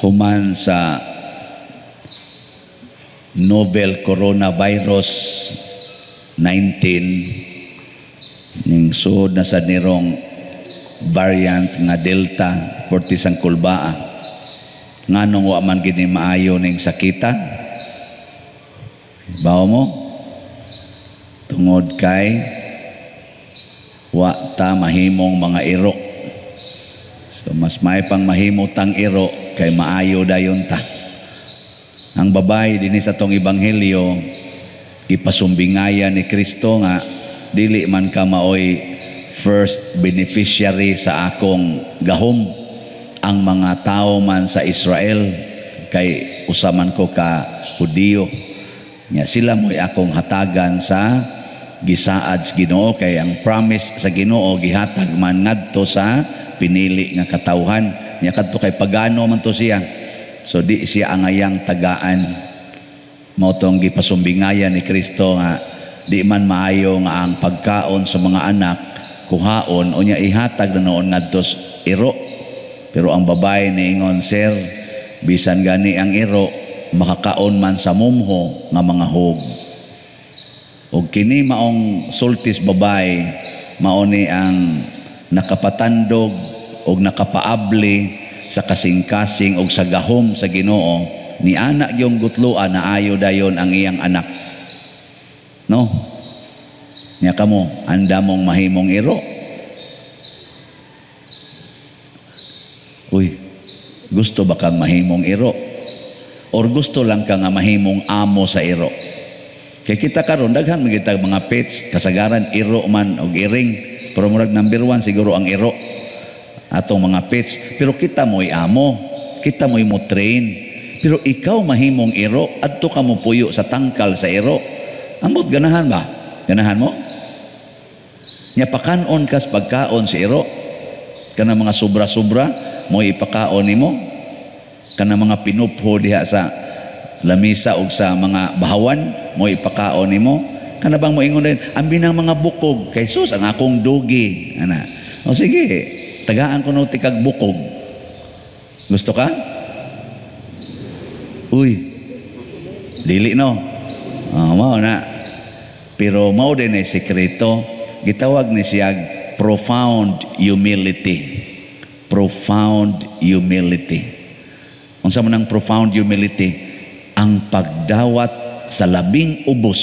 Human sa novel coronavirus 19 ning suod na sa nirong variant nga Delta, portis ang kulbaa. Nganong wa man gini maayo ning sakita? Bawo mo, tungod kay wa ta mahimong mga iro. So mas may pang mahimo tang iro kay maayo dayon ta. Ang babae dinhi sa atong ebanghelyo, gipasumbingayan ni Kristo nga dili man ka maoy first beneficiary sa akong gahom, ang mga tao man sa Israel, kay usa man ko ka Hudiyo nya, sila mo'y akong hatagan sa gisaad sa Ginoo, kay ang promise sa Ginoo gihatag man ngadto sa pinili nga katawhan nya. Kadto kay pagano man to siya, so di siya angayang tagaan. Mao tong gipasumbingayan ni Kristo nga di man maayo nga ang pagkaon sa mga anak kuhaon unya ihatag na noon ngadto sa iro. Pero ang babae niingon, "Sir, bisan gani ang iro makakaon man sa mumho nga mga hog." Og kini maong sultis babae, mao ni ang nakapatandog og nakapaabli sa kasing-kasing og sa gahom sa Ginoo. Ni anak yung gutloa na ayo dayon ang iyang anak, no? Nya kamo, anda mong mahimong iro? Uy, gusto ba kang mahimong iro or gusto lang ka nga mahimong amo sa iro? Kay kita karon daghan man kita mga pets, kasagaran iro man og iring, pero murag number 1 siguro ang iro atong mga pets. Pero kita mo'y amo, kita mo'y mo train. Pero ikaw mahimong iro, adto ka mo puyo sa tangkal sa iro. Ambot, ganahan ba? Ganahan mo? Nya pakanon kas pagkaon si iro. Kana mga sobra-sobra mo'y ipakaon nimo. Kana mga pinupho diha sa lamisa og sa mga bahawan mo'y ipakaon nimo. Kana bang moingon din, ambi ng mga bukog kay sus ang akong dugi ana. O sige, tagaan ko no tikag bukog. Gusto ka? Uy, dili no. Oh, mao na. Pero mao din ay sekreto, gitawag ni siya profound humility. Profound humility. Unsa man ang profound humility? Ang pagdawat sa labing ubos.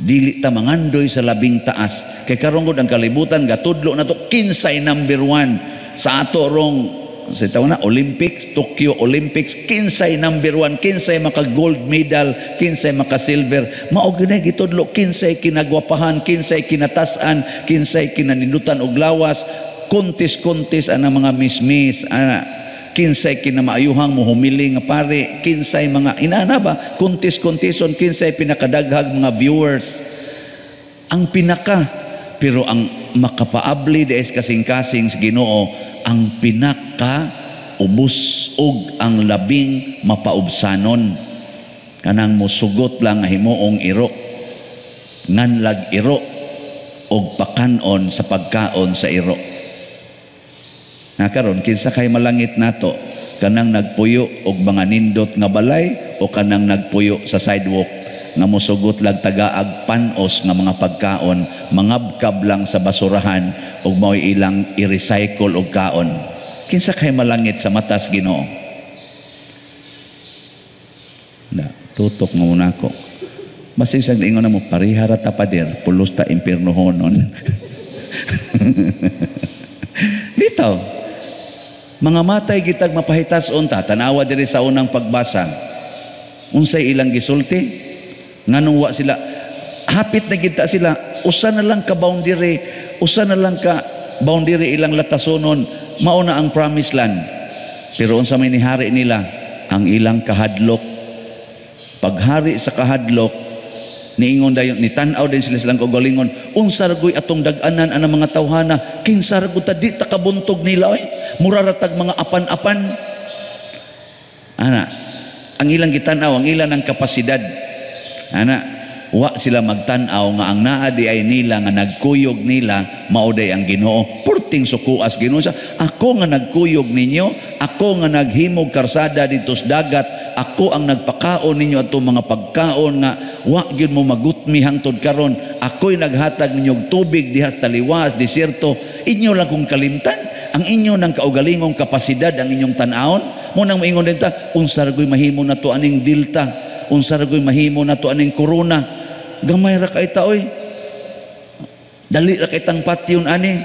Dili ta mangandoy sa labing taas. Kay karon gud ang kalibutan gatudlo na to kinsay number 1 sa ato rong sa tawag na Olympics, Tokyo Olympics, kinsay number 1, kinsay maka gold medal, kinsay maka silver. Mao gyud gitudlo kinsay kinagwapahan, kinsay kinatasan, kinsay kinanindutan og lawas, kontis-kontis ana mga mismis ana, kinsay kinamaayuhang muhumili nga pare, kinsay mga inana ba, kontis-kontison, kinsay pinakadaghag mga viewers. Ang pinaka, pero ang makapaabli des kasing-kasing sa Ginoo ang pinaka ubos og ang labing mapaubsanon, kanang mosugot lang nga himuong iro, nganlag iro og pakanon sa pagkaon sa iro. Nga karon kinsa kay malangit nato, kanang nagpuyo og mga nindot nga balay o kanang nagpuyo sa sidewalk nga mosugot lag tagaag panos nga mga pagkaon, mangabkab lang sa basurahan ug mao'y ilang i-recycle og kaon? Kinsa kay malangit sa matas Ginoo? Na tutok mo muna ako. Basin sa ingon na mo, pareha ra ta, pader, pulos ta impiernohonon. Dito, mga matay gitag mapahitas unta, tanawa diri sa unang pagbasa. Unsay ilang gisulti? Nganong wa sila hapit na gid ta sila, usa na lang ka boundary, usa na lang ka boundary ilang latasonon, mao na ang promised land. Pero unsa may nihari nila? Ang ilang kahadlok. Paghari sa kahadlok, niingon dayon, nitan-aw din sila silang kaugalingon, unsa ra goy atong dag-anan anang mga tawhana, kinsa ra gud ta, di ta kabuntog nila oy, mura ra tag mga apan-apan. Ana, ang ilang gitan-aw, ang ilang ang kapasidad. Ana, Wa sila magtan-aw nga ang naa di ay nila nga nagkuyog nila mao day ang Ginoo. Purting sukuas Ginoo sa ako nga nagkuyog ninyo, ako nga naghimog karsada didto sa dagat, ako ang nagpakaon ninyo atong mga pagkaon nga wa gyud mo magutmi hangtod karon. Ako'y naghatag ninyo og tubig diha sa taliwas, disyerto. Inyo lang kong kalimtan ang inyo ng kaugalingong kapasidad ang inyong tan-awon. Mo nang moingon din ta, unsa ra mahimo nato aning Delta, unsa ra mahimo nato aning corona, gamay ra kay ta oy, dali ra kay tang patyon ani,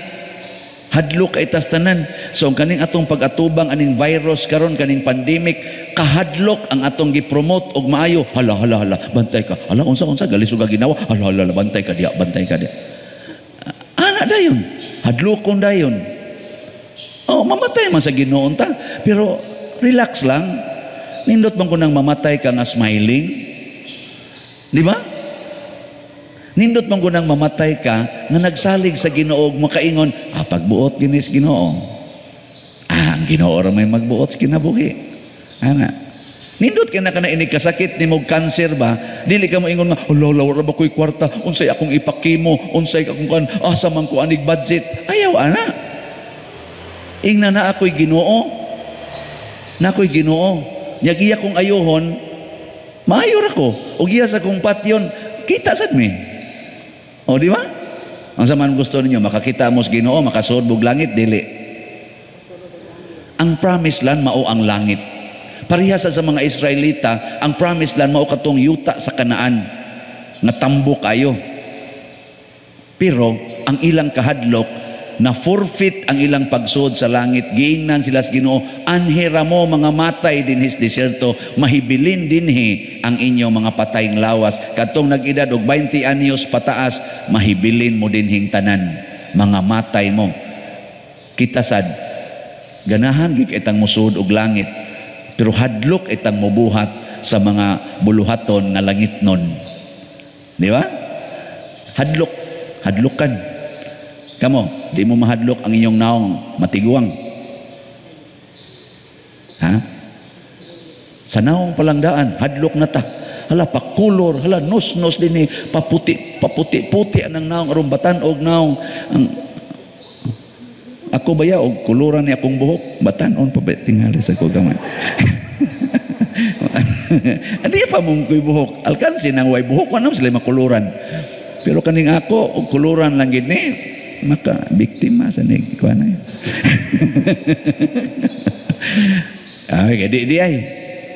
hadlok kay tas tanan. So ang kaning atong pag-atubang aning virus karon, kaning pandemic, kahadlok ang atong gi-promote og maayo. Hala, hala, hala, bantay ka, hala, unsa unsa galisuga ginawa, hala, hala, hala, bantay ka diya, bantay ka diya, ana dayon, hadlokon dayon. Oh, mamatay man sa Ginoo ta, pero relax lang. Nindot man kunang mamatay ka nga smiling, di ba? Nindot man kunang mamatay ka nga nagsalig sa Ginoo, makaingon, ah, pagbuot ginis Ginoo. Ah, ang Ginoo ra may magbuot sa kinabuhi. Ana. Nindot kay na kana inig kasakit nimo, cancer ba? Dili ka mo ingon nga, "Hala, wala ba ko'y kwarta, unsay akong ipakimo, unsay akong kan, asa man ko anig budget?" Ayaw ana. Ingna na ako'y Ginoo. Na ako'y Ginoo. Nya iya kong ayuhon, maayo ra ko. Ug iya sa kong patyon, kita sad mi. O, di ba? Ang man gusto ninyo, makakita mo sa Ginoo, makasuod bug langit, dili. Ang promised land mao ang langit. Pareha sa mga Israelita, ang promised land mao katong yuta sa Kanaan nga tambo kayo. Pero ang ilang kahadlok na forfeit ang ilang pagsuod sa langit. Giingnan sila sa Ginoo, "Anhira mo mga matay dinhi sa disyerto, mahibilin dinhi ang inyong mga patayng lawas." Katong nag-edad og 20 anyos pataas, mahibilin mo dinhing tanan mga matay mo. Kita sad ganahan gid itang musuod og langit, pero hadlok itang mubuhat sa mga buluhaton nga langit nun, di ba? Hadlok, hadlokan. Kamo, di mo mahadlok ang inyong naong matiguang. Ha? Sa naong palangdaan, hadlok na ta. Hala, pakulor, hala, nos-nos din eh, paputi, paputi, puti ang naong, aron batan og naong. Ang, ako ba ya, og kuluran ni akong buhok, batan-on pa ba, tingali sa ko gamay. Hindi pa mong ko'y buhok. Alkansi nang way buhok, wala sila makuluran. Pero kaning ako, og kuluran lang gid ni, maka biktima sa nig kuan ay. Ay, di di ay.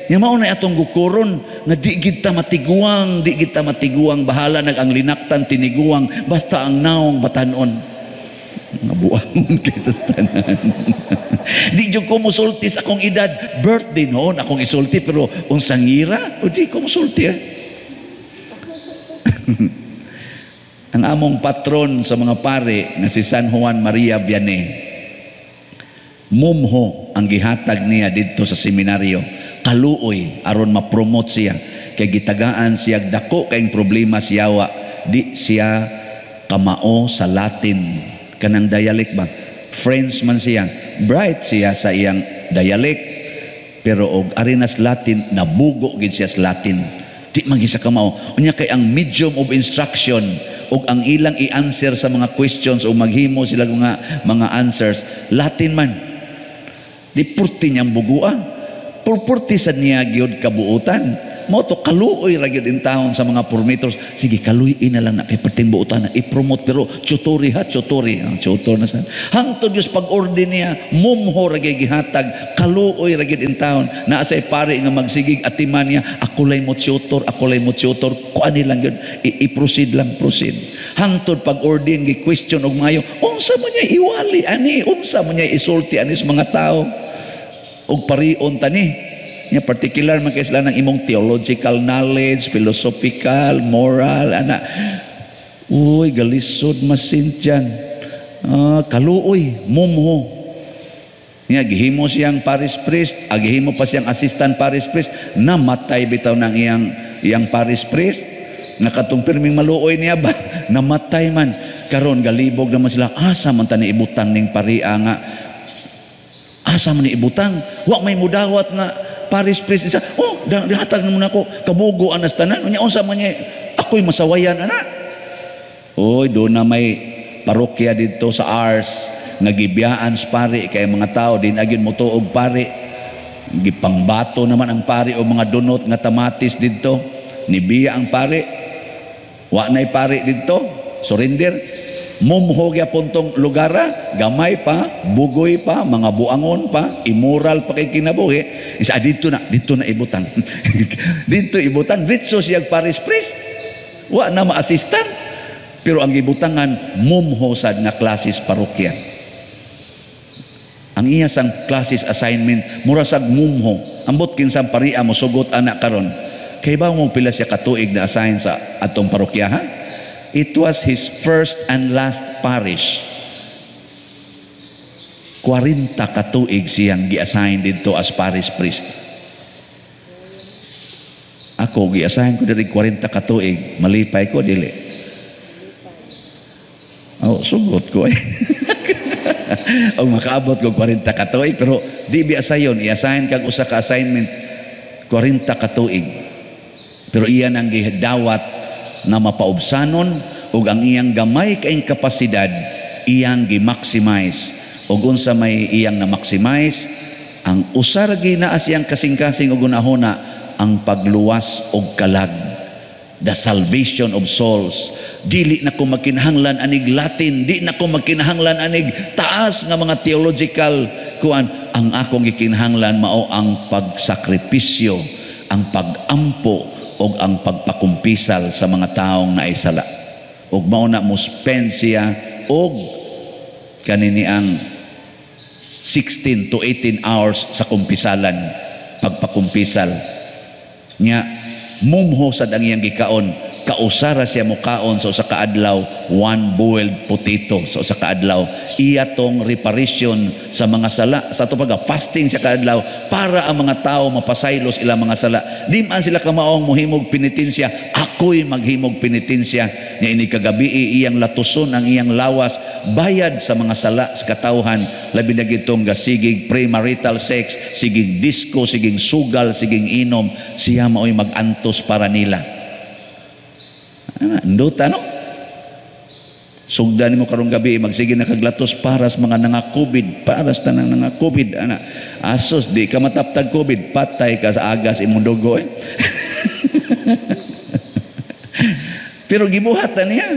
Nya mao na atong gukuron nga di gid ta matiguang, di gid ta matiguang, bahala nag ang linaktan tiniguang, basta ang naong batan-on. Nga buangon kita sa tanan. Di jud ko musulti sa akong edad. Birthday noon akong isulti, pero unsang ngira, o di ko musulti eh. Ang among patron sa mga pare nga si San Juan Maria Vianney, mumho ang gihatag niya didto sa seminaryo, kaluoy aron ma-promote siya, kay gitagaan siya dako kayong problema siyawa, di siya kamao sa Latin, kanang dialect ba, French man siya, bright siya sa iyang dialect, pero og arinas Latin, nabugo gid siya sa Latin, di man gid siya kamao. Unya kay ang medium of instruction og ang ilang i-answer sa mga questions o maghimo sila mga answers, Latin man. Di purti niyang bugua, purpurti sa niya gyud kabuutan. Mo to kaluoy ra gyud in taon sa mga formators. Sige, kaluoy na lang na kay perting buutan na i-promote, pero tutori ha, tutori. Ang tutor na sa hangtod gyud pag-order niya, mumho ra gyud gihatag, kaluoy ra gyud in taon. Naa say pare nga magsigig atiman niya, ako lay mo tutor, ako lay mo tutor, kuan lang gyud, i-proceed lang, proceed. Hangtod pag-order gi question og maayo, unsa mo niya iwali ani, unsa mo niya isulti ani sa mga tao? Og parion tani. Nya particular man kay sila ng imong theological knowledge, philosophical, moral, ana. Uy, galisod masintyan. Kaluoy, mumho. Nya gihimo siyang parish priest, gihimo pa siyang assistant parish priest, namatay bitaw ng iyang parish priest. Nga katong pirming maluoy niya ba, namatay man. Karon galibog naman sila, asa man ta ni ibutang ning paria nga, asa man ni ibutang, wa may mudawat nga parish priest. Siya, oh, dihatag naman ako, kabugo anas tanan. Unya, unsa man niya, ako Ako'y masawayan ana. Oy, doon na may parokya dito sa Ars nga gibiyaan sa pari kay mga tao din agyon mo og pari. Gipangbato naman ang pari o mga dunot nga tamatis didto. Nibiya ang pari. Wa na'y pari didto. Surrender. Mumho gyapon tong lugara, gamay pa, bugoy pa, mga buangon pa, immoral pa kay kinabuhi. Isa dito na ibutang. Dito ibutang ditso siya parish priest. Wa na ma-assistant. Pero ang gibutangan mumho sad nga klasis parokya. Ang iya sang classis assignment mura sag mumho. Ambot kinsang paria mo sugot anak karon. Kay ba mo pila siya katuig na assign sa atong parokya, ha? It was his first and last parish. 40 katuig siyang gi-assign didto as parish priest. Ako, gi-assign ko diri 40 katuig, malipay ko, dili? Oh, sugot ko eh. O makaabot ko 40 katuig, pero di biya sayon, i-assign kag usa ka assignment 40 katuig. Pero iyan ang gidawat nga mapaubsanon ug ang iyang gamay kaing kapasidad iyang gi-maximize. Ug unsa may iyang na-maximize, ang usa ra naa siyang kasing-kasing ug hunahuna, ang pagluwas og kalag, the salvation of souls. Dili na ko magkinahanglan anig Latin, di na ko magkinahanglan anig taas nga mga theological kuan. Ang akong gikinahanglan mao ang pagsakripisyo, ang pagampo og ang pagpakumpisal sa mga taong naisala. Ug mao na mo spend siya og kanini ang 16 to 18 hours sa kumpisalan, pagpakumpisal nya. Mumho sad ang iyang gikaon. Kausara siya mukaon sa usa ka adlaw, one boiled potato sa usa ka adlaw. Iya tong reparation sa mga sala. Sa ato pag fasting siya kaadlaw para ang mga tao mapasaylos ilang mga sala. Di man sila kamaong mohimog penitensya, ako'y maghimog penitensya. Nya ini kagabi iyang latuson ang iyang lawas bayad sa mga sala sa katawhan, labi na gitong gasigig premarital sex, sigig disco, sigig sugal, sigig inom. Siya mao'y magantos para nila. Ana, nduta, no? Sugdan nimo karong gabi, magsige na kaglatos para sa mga nanga-COVID, para sa tanang nanga-COVID ana. Asos, di ka mataptag COVID, patay ka sa agas imong dugo eh. Pero gibuhat na niya.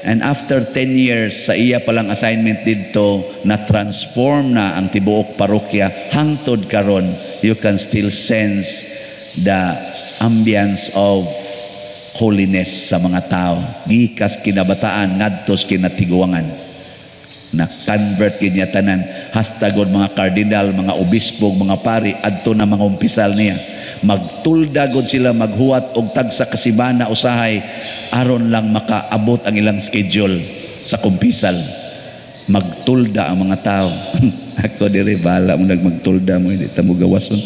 And after 10 years sa iya palang assignment didto, na transform na ang tibuok parokya. Hangtod karon, you can still sense the ambience of holiness sa mga tao. Gikas kinabataan ngadtos kinatiguangan. Na convert kanya tanan, hasta god mga kardinal, mga obispo, mga pari adto na mga umpisal niya. Magtulda god sila, maghuwat og tagsa kasimana usahay aron lang makaabot ang ilang schedule sa kumpisal. Magtulda ang mga tao. Ako diri bala mo nagmagtulda mo, hindi ta mo gawason.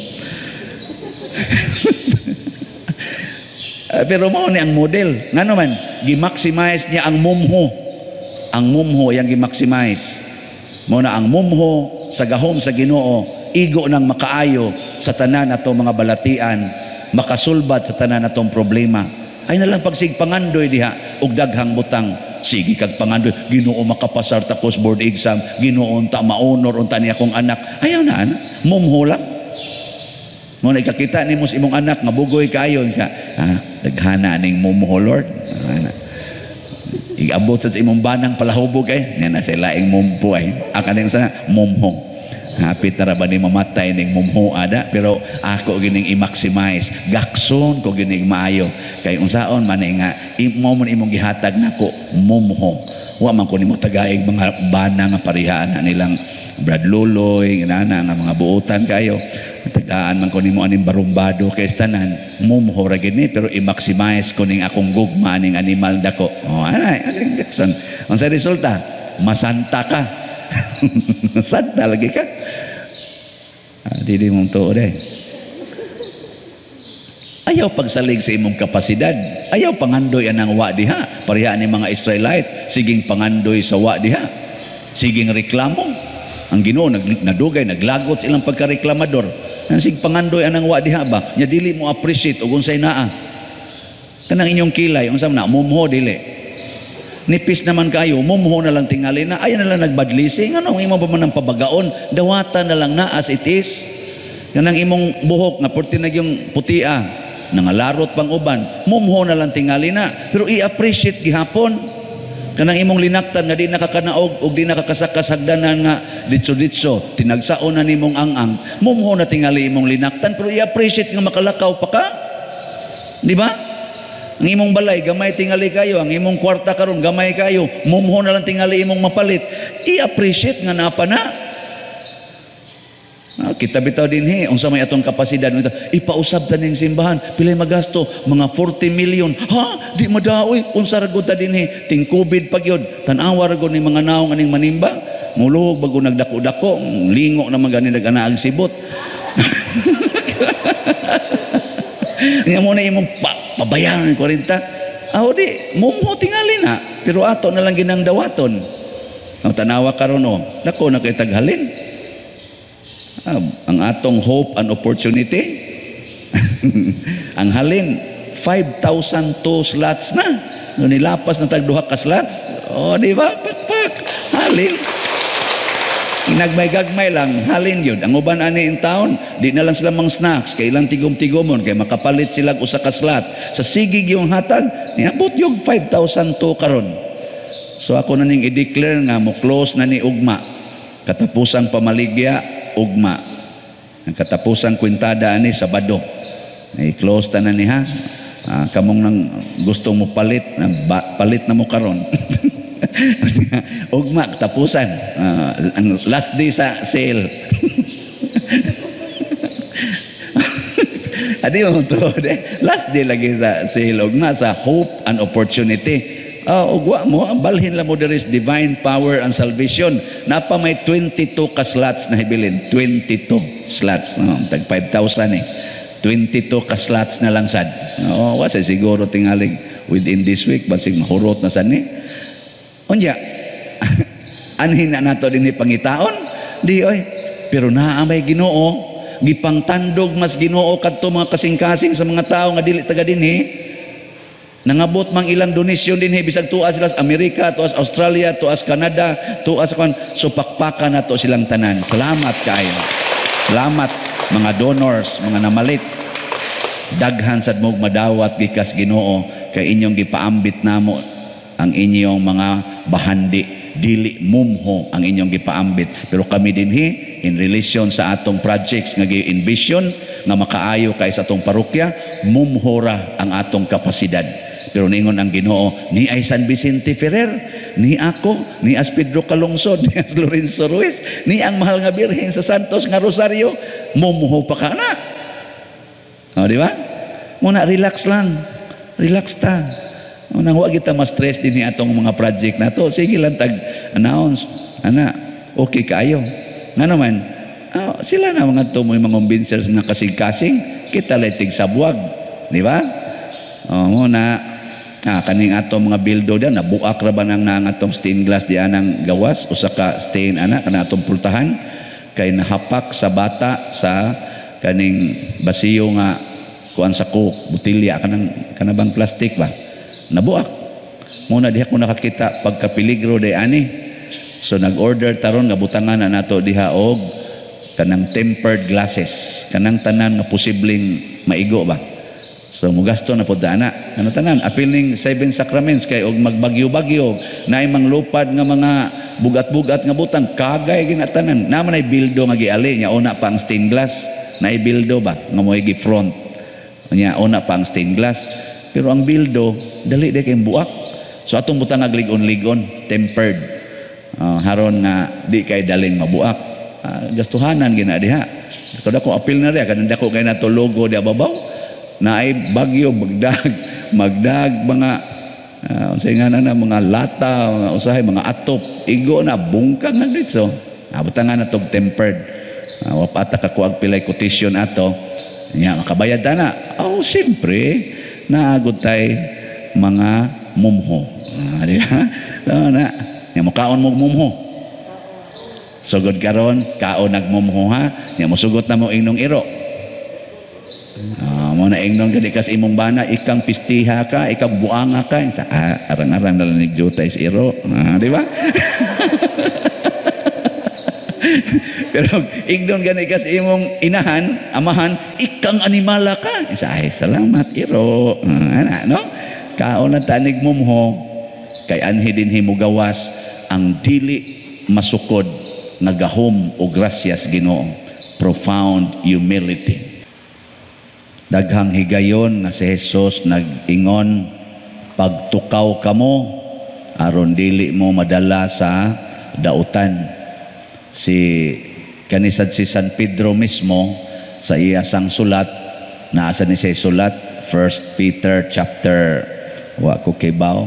Pero mao ni ang model. Ngano man gi-maximize niya ang mumho. Ang mumho yang gi-maximize. Mao na ang mumho sa gahom sa Ginoo, igo nang makaayo sa tanan nato mga balatian, makasulbad sa tanan natong problema. Ay na lang pagsigpangandoy diha og daghang butang. Sige kag pangandoy, Ginoo makapasar ta ko sa board exam, Ginoo unta maonor unta ni akong anak. Ayaw na ana, mumho lang. Mo na ikakita nimo sa imong anak nga bugoy kayo ka, daghana ning mumho, Lord. Ana. Iabot sa imong banang palahubog ay, niya na sila laing mumpo ay. Ang kaning sana mumho. Hapit na ra ba ni mamatay ning mumho ada, pero ako gining i-maximize, gakson ko gining maayo kay unsaon man nga imo man imong gihatag nako mumho. Wa man ko nimo tagaig mga bana nga parihaan na nilang Brad Luloy inana nga mga buotan kayo. Tagaan man ko nimo aning barumbado kay tanan mumho ra gid ni, pero i-maximize ko ning akong gugma aning animal dako. Oh, anay aning gakson. Unsa resulta? Masanta ka. Santa lagi ka. Dili mong tuo day. Ayaw pagsalig sa imong kapasidad. Ayaw pangandoy anang wa diha. Pareha ni mga Israelite, siging pangandoy sa wa diha. Siging reklamo. Ang Ginoo nadugay naglagot silang pagkareklamador. Ang sig pangandoy anang wa diha ba? Nya dili mo appreciate og unsay naa. Kanang inyong kilay, unsa man na, mumho dili. Nipis naman kayo, mumho na lang tingali na, ayaw na lang nagbadlisi, ngano ang imo pa man ang pabagaon, dawatan na lang na as it is. Kanang imong buhok nga purti na yung putia, nangalarot pang uban, mumho na lang tingali na, pero i-appreciate gihapon. Kanang imong linaktan nga di nakakanaog og di nakakasaka hagdanan nga ditso-ditso, tinagsaon na nimong ang-ang, mumho na tingali imong linaktan, pero i-appreciate nga makalakaw pa ka. Di ba? Ang imong balay gamay tingali kayo, ang imong kwarta karon gamay kayo, mumho na lang tingali imong mapalit. I-appreciate nga naa pa na. Ah, kita bitaw dinhi unsa may atong kapasidad, ipausab ta ning simbahan, pilay magasto? Mga 40 million. Ha, di madaoy. Unsa ra gud ta dinhi ting COVID pa gyud? Tan-awa ra gud ni mga naong aning manimba, muluhog bago nagdako-dako, lingo na man gani nag-anaag sibot. Nya mo na imong pabayaran 40. Aw di mumho tingali na, pero ato na lang ginang dawaton. Ang tanawa karon oh, dako na kay taghalin. Ang atong hope and opportunity ang halin 5,002 slots na. No, nilapas na tag duha ka slots. Oh, di ba? Pakpak. Halin. Inagmay-gagmay lang, halin yun. Ang uban ani in town, di na lang sila mang snacks, kay ilang tigom-tigomon, kay makapalit sila usa ka slot. Sa sigig yung hatag, niabot yung 5,002 karon. So ako na ning i-declare nga mo close na ni ugma. Katapusang pamaligya, ugma. Ang katapusang kwintada ani Sabado. I-close ta na ni ha. Kamong nang gusto mo palit, palit na mo karon. Ugma katapusan. Ang last day sa sale. Adi mo to, last day lagi sa sale ugma sa hope and opportunity. Ugwa mo, balhin lang mo there is divine power and salvation. Napa may 22 ka slots na hibilin. 22 slots. No, tag 5,000 eh. 22 ka slots na lang sad. Oo, wasa siguro tingalig within this week basig mahurot na sad ni. Unya, anhin na nato dinhi pangitaon? Di oy. Pero naa may Ginoo, gipangtandog mas Ginoo kadto mga kasing-kasing sa mga tao nga dili taga dinhi. Nangabot mang ilang donasyon dinhi bisag tuas sila sa Amerika, tuas Australia, tuas Canada, tuas kon, so pakpakan nato silang tanan. Salamat kaayo. Salamat mga donors, mga namalit. Daghan sad mog madawat gikas Ginoo kay inyong gipaambit namo ang inyong mga bahandi, dili mumho ang inyong gipaambit. Pero kami dinhi in relation sa atong projects nga gi-envision nga makaayo kay sa atong parokya, mumhora ang atong kapasidad. Pero ningon ang Ginoo, ni ay San Vicente Ferrer, ni ako, ni as Pedro Calungsod, ni as Lorenzo Ruiz, ni ang mahal nga Birhen sa Santos nga Rosario, mumho pa ka na. O, di ba? Muna relax lang. Relax ta. Unang wa kita ma-stress din ni atong mga project na to. Sige lang tag announce, ana, okay kaayo. Nga naman, sila na mga to mo yung mga convincers, mga kasing-kasing, kita lay tig sabuag, di ba? O, muna, kaning ato mga bildo diyan, nabuak ra ba nang naang atong stained glass di anang gawas, usa ka stain ana kana atong pultahan kay nahapak sa bata sa kaning basiyo nga kuan sa coke, botelya kanang kanabang plastic ba? Nabuak. Muna diha ko nakakita pagkapeligro day ani. So nag-order taron nga butangan na nato diha og kanang tempered glasses, kanang tanan nga posibleng maigo ba. So mugasto na pud ana. Ano tanan apil ning seven sacraments kay og magbagyo-bagyo naay manglupad nga mga bugat-bugat nga butang kagay ginatanan. Na man ay bildo nga giali nya una pa ang stained glass, naay bildo ba nga mo'y gi front. Nya una pa ang stained glass. Pero ang bildo dali di kay buak. So atong butang ag ligon-ligon, tempered. Haron nga di kay daling mabuak. Gastuhanan gina diha. Kada ko apil na diha kanang dako kay nato logo diha babaw. Naay bagyo magdag magdag mga unsay nga na mga lata, mga usahay mga atop, igo na bungkag na dito. Butangan na tog tempered. Wa pa ta kakuag pilay quotation ato. Nya makabayad ta na. Oh, siyempre naagod tay mga mumho. Di ba? So, na, nya mukaon mo mumho. Sugod karon, kaon nagmumho ha. Nya mosugot na mo inong iro. Mo na ingnon gani kas imong bana, ikang pistiha ka, ikang buanga ka, sa arang-arang na lang jutay sa iro. Di ba? Pero ingnon gani kas imong inahan, amahan, ikang animala ka. Isa, ay salamat iro. Ana, no? Kaon na tanig mumho kay anhi dinhi mogawas ang dili masukod nga gahom o grasyas Ginoo. Profound humility. Daghang higayon nga si Jesus nag-ingon, pagtukaw kamo aron dili mo madala sa dautan. Si kanisad si San Pedro mismo sa iya sang sulat, naasa ni siya sulat, 1 Peter chapter, wa ko kibaw,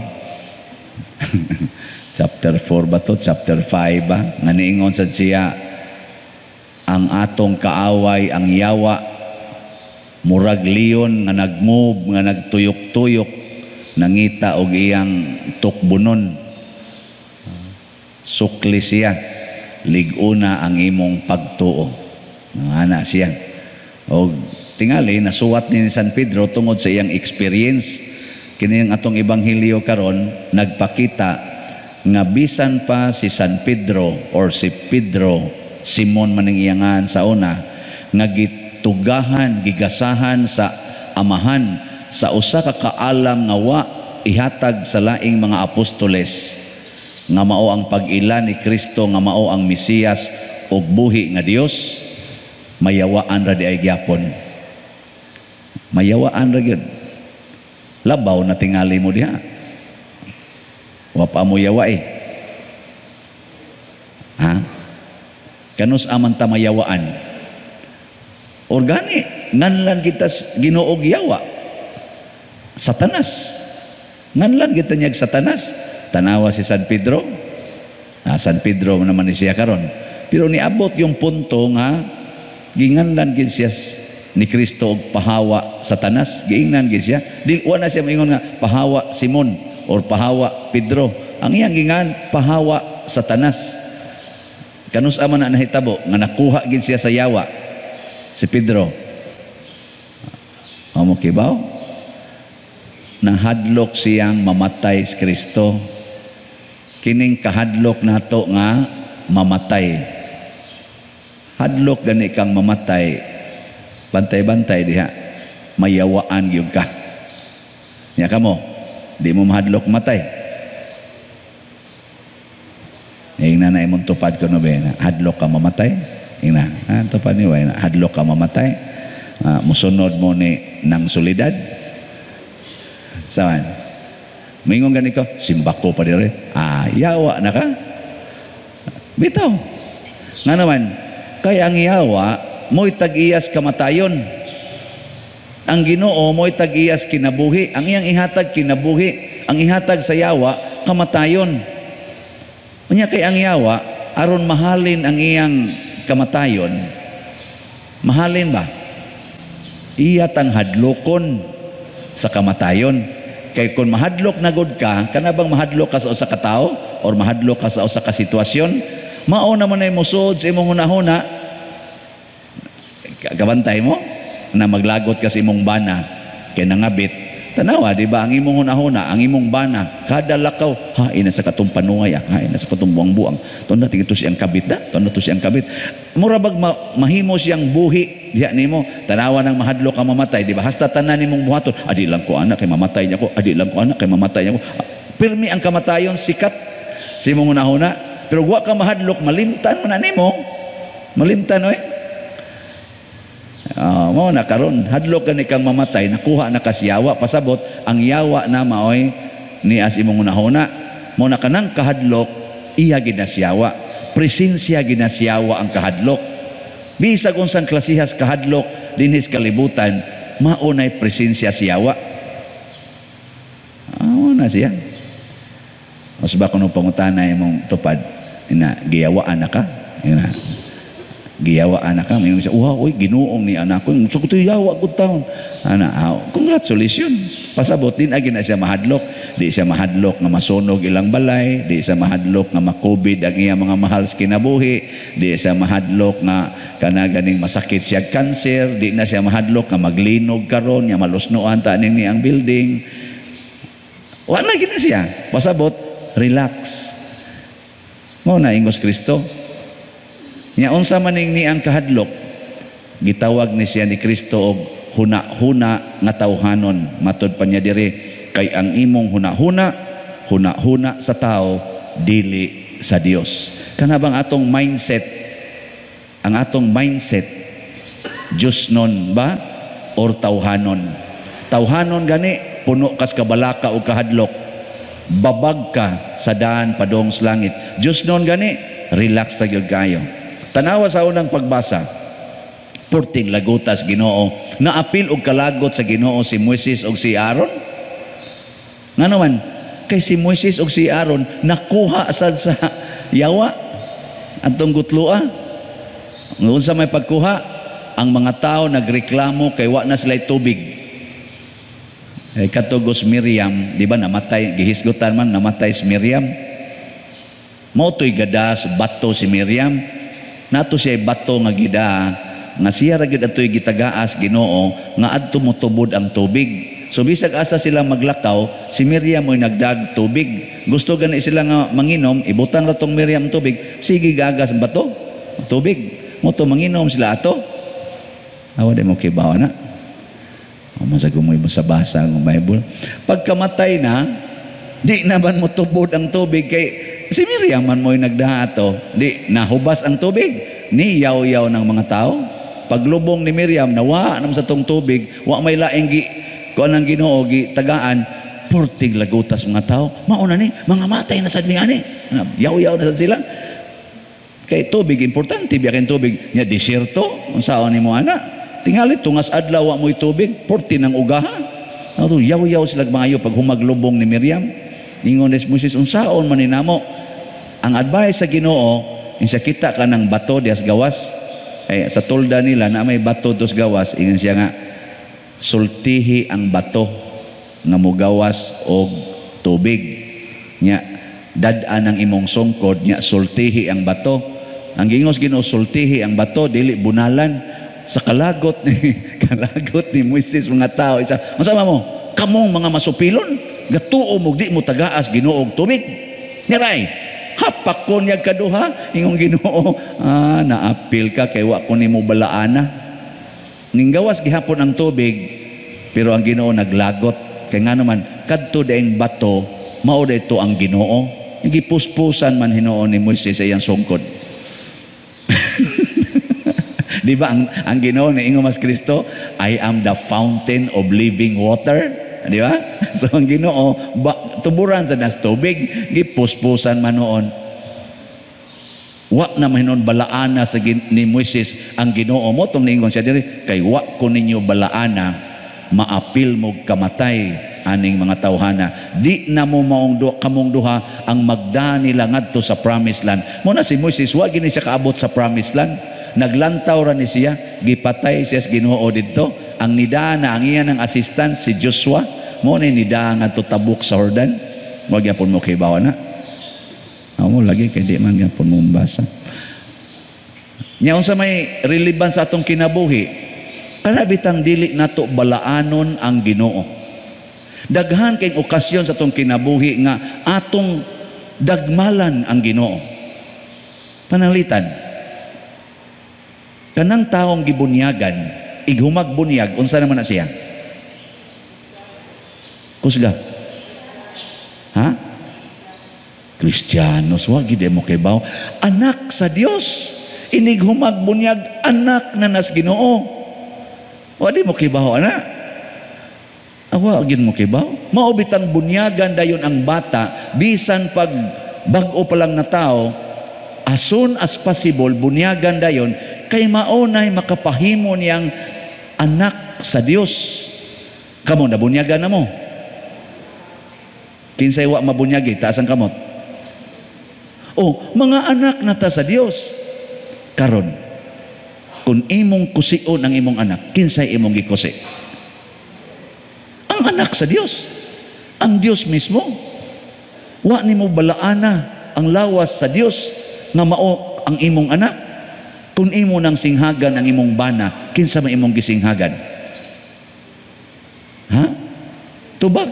chapter 4 ba to, chapter 5 ba, nga niingon sad siya, ang atong kaaway ang yawa, murag leon nga nagmove, nga nagtuyok-tuyok, nangita og iyang tukbunon. Sukli siya, lig-una ang imong pagtuo. Ana siya. Og tingali nasuwat ni San Pedro tungod sa iyang experience. Kini ang atong ebanghelyo karon nagpakita nga bisan pa si San Pedro or si Pedro, Simon man ang iyangan sa una, nga gitugahan, gigasahan sa amahan sa usa ka kaalam nga wa ihatag sa laing mga apostoles, nga mao ang pag-ila ni Kristo, nga mao ang Mesiyas ug buhi nga Dios, mayawaan ra di ay gyapon. Mayawaan ra gyud. Labaw na tingali mo diha. Wa pa mo yawa eh. Ha? Kanus aman ta mayawaan? Organi, nganlan kita Ginoo og yawa. Satanas. Nganlan kita niyag Satanas. Tanawa si San Pedro. San Pedro naman ni siya karon. Pero niabot yung punto nga ginganlan gid siya ni Kristo og pahawa Satanas. Giingnan gid siya. Di wa na siya moingon nga pahawa Simon or pahawa Pedro. Ang iyang gingan pahawa Satanas. Kanus ama na nahitabo nga nakuha gid siya sa yawa si Pedro. Amo kibaw? Nahadlok siyang mamatay si Kristo. Kining kahadlok nato nga mamatay. Hadlok gani kang mamatay, bantay-bantay diha, mayawaan gyud ka. Nya kamo, di mo mahadlok matay. Ingna na imong tupad kuno be, hadlok ka mamatay. Ingna, tupad ni way, hadlok ka mamatay. Musunod mo ni nang solidad. Sawan. Mingon gani ko, simbako pa dire. Yawa na ka. Bitaw. Nga naman, kay ang yawa mo'y tag-iyas kamatayon. Ang Ginoo mo'y tag-iyas kinabuhi. Ang iyang ihatag kinabuhi. Ang ihatag sa yawa kamatayon. Unya kay ang yawa aron mahalin ang iyang kamatayon. Mahalin ba? Iya tang hadlokon sa kamatayon. Kay kung mahadlok na gud ka, kana bang mahadlok ka sa usa ka tawo or mahadlok ka sa usa ka sitwasyon, mao naman ay mosud sa imong hunahuna. Kabantay mo na maglagot ka sa imong bana kay nangabit. Tanawa, di ba ang imong hunahuna, ang imong bana, kada lakaw, ha ina sa katong panuay, ha ina sa katong buang-buang. Tunda tingito siyang kabit da, tunda to siyang kabit. Mura bag mahimo siyang buhi diha nimo. Tanawa nang mahadlok ka mamatay, di ba? Hasta tanan nimong buhaton, adi lang ko anak kay mamatay niya ko, adi lang ko anak kay mamatay niya ko. Pirmi ang kamatayon sikat sa imong hunahuna, pero wa ka mahadlok, malimtan man na nimo. Malimtan oy. Mao na karon hadlok gani kang mamatay, nakuha na kas yawa, pasabot ang yawa na maoy nias imong hunahuna. Mao na kanang kahadlok iya gid na siyawa, presensya gid na siyawa ang kahadlok. Bisag unsang klasihas kahadlok dinhis kalibutan, mao nay presensya siyawa. Mao na siya. Mas ba kuno pangutana imong tupad ina giyawaan na ka? Ina. Giyawa anak ka, may siya, "Wow, oy, Ginoong ni anak ko. So ko yawa gud taon." Ana, ah, congratulations. Pasabot din agi na siya mahadlok. Di siya mahadlok nga masunog ilang balay, di siya mahadlok nga ma-COVID ang iya mga mahal sa kinabuhi, di siya mahadlok nga kana ganing masakit siya cancer, di na siya mahadlok nga maglinog karon, nya malusnoan ta ning ang building. Wa na gid na siya. Pasabot, relax. Mao na ingos Kristo. Nya unsa man ning ni ang kahadlok, gitawag ni siya ni Kristo og huna-huna nga tawhanon. Matod pa niya diri, kay ang imong huna-huna, huna-huna sa tao, dili sa Dios. Kana bang atong mindset, ang atong mindset, Diyos nun ba or tawhanon? Tawhanon gani, puno kas kabalaka o kahadlok. Babag ka sa daan padong sa langit. Diyos nun gani, relax sa gyud kayo. Tanawa sa unang pagbasa, porting lagutas Ginoo, naapil og kalagot sa Ginoo si Moises og si Aaron. Ngano man, kay si Moises og si Aaron nakuha sad sa yawa atong gutloa. Unsa may pagkuha? Ang mga tao nagreklamo kay wa na sila tubig. Eh, katugos Miriam, di ba namatay, gihisgutan man namatay si Miriam. Mao to'y gadas bato si Miriam. Nato siya bato nga gida nga siya ra gyud atoy gitagaas Ginoo nga adto motubod ang tubig. So bisag asa sila maglakaw, si Miriam mo'y nagdag tubig. Gusto gani sila nga manginom, ibutang ra tong Miriam tubig, sige gagas ang bato, tubig. Mo to manginom sila ato. Awa di mo kibaw na. O masag mo basa-basa ang Bible. Pagkamatay na, di naman mo tubod ang tubig kay si Miriam man mo'y nagdaha ato. Di nahubas ang tubig, ni yaw-yaw ng mga tao. Paglubong ni Miriam, nawa naman sa tong tubig, wa may laing gi kuan ang Ginoo gi tagaan, purtig lagutas mga tao. Mauna ni mga matay na sad mi ani. Yaw-yaw na sad sila. Kay tubig importante biya kay tubig nya desierto, unsaon nimo ana? Tingali tungas adlaw wa mo'y tubig, purti ng ugaha. Ato yaw-yaw sila maayo pag humaglubong ni Miriam. Ingon ni Moises, unsaon man ni namo? Ang advice sa Ginoo, insa kita ka ng bato dias gawas. Eh, sa tolda nila na may bato dos gawas, ingon siya nga sultihi ang bato nga mogawas og tubig. Nya dad-an ang imong sungkod, nya sultihi ang bato. Ang gingos Ginoo sultihi ang bato, dili bunalan. Sa kalagot ni kalagot ni Moises mga tao, isa, masama mo, kamong mga masupilon, gatuo mo di mo tagaas Ginoo og tubig. Niray, hapak ko niya kaduha, ingong Ginoo, ah, naapil ka kay wa ko nimo balaana. Ninggawas gihapon ang tubig, pero ang Ginoo naglagot. Kay nga naman, kadto daing bato, mao dayto ang Ginoo. Gipuspusan man hinuon ni Moises sa iyang sungkod. Di ba ang Ginoo ni ingon mas Kristo, I am the fountain of living water. Di ba? So ang Ginoo tuburan sa nas tubig, gipuspusan man noon. Wa na man hinuon balaana sa ni Moises ang Ginoo mo tong niingon siya diri, kay wa ko ninyo balaana, maapil mo kamatay aning mga tawhana. Di na mo maong kamong duha ang magda nila ngadto sa promised land. Mo na si Moises wa gini siya kaabot sa promised land. Naglantaw ra ni siya, gipatay siya sa Ginoo didto. Ang nidaa na ang iya ng assistant si Joshua, mo ni nidaa ngadto tabok sa Jordan. Wa gyapon mo kibaw na. Amo lagi kay di man gyapon mo basa. Nya unsa may relevance sa atong kinabuhi? Kana bitang dili nato balaanon ang Ginoo. Daghan kay okasyon sa atong kinabuhi nga atong dagmalan ang Ginoo. Pananglitan, kanang taong gibunyagan, ighumag bunyag, unsa naman na siya? Kusga. Ha? Kristiyanos, wa gid mo kay baw. Anak sa Dios. Inighumag bunyag, anak na nas Ginoo. Wa di mo kibaw ana. Awa gid mo kibaw. Mao bitang bunyagan dayon ang bata bisan pag bag-o pa lang na tao, as soon as possible bunyagan dayon kay mao nay makapahimo niyang anak sa Dios. Kamo nabunyagan na mo. Kinsay wa mabunyagi, taas ang kamot. Oh, mga anak na ta sa Dios. Karon, Kung imong kusion ang imong anak, kinsay imong gikusi? Ang anak sa Dios. Ang Dios mismo. Wa nimo balaana ang lawas sa Dios nga mao ang imong anak. Kung imo nang singhagan ang imong bana, kinsa man imong gisinghagan? Ha? Tubag.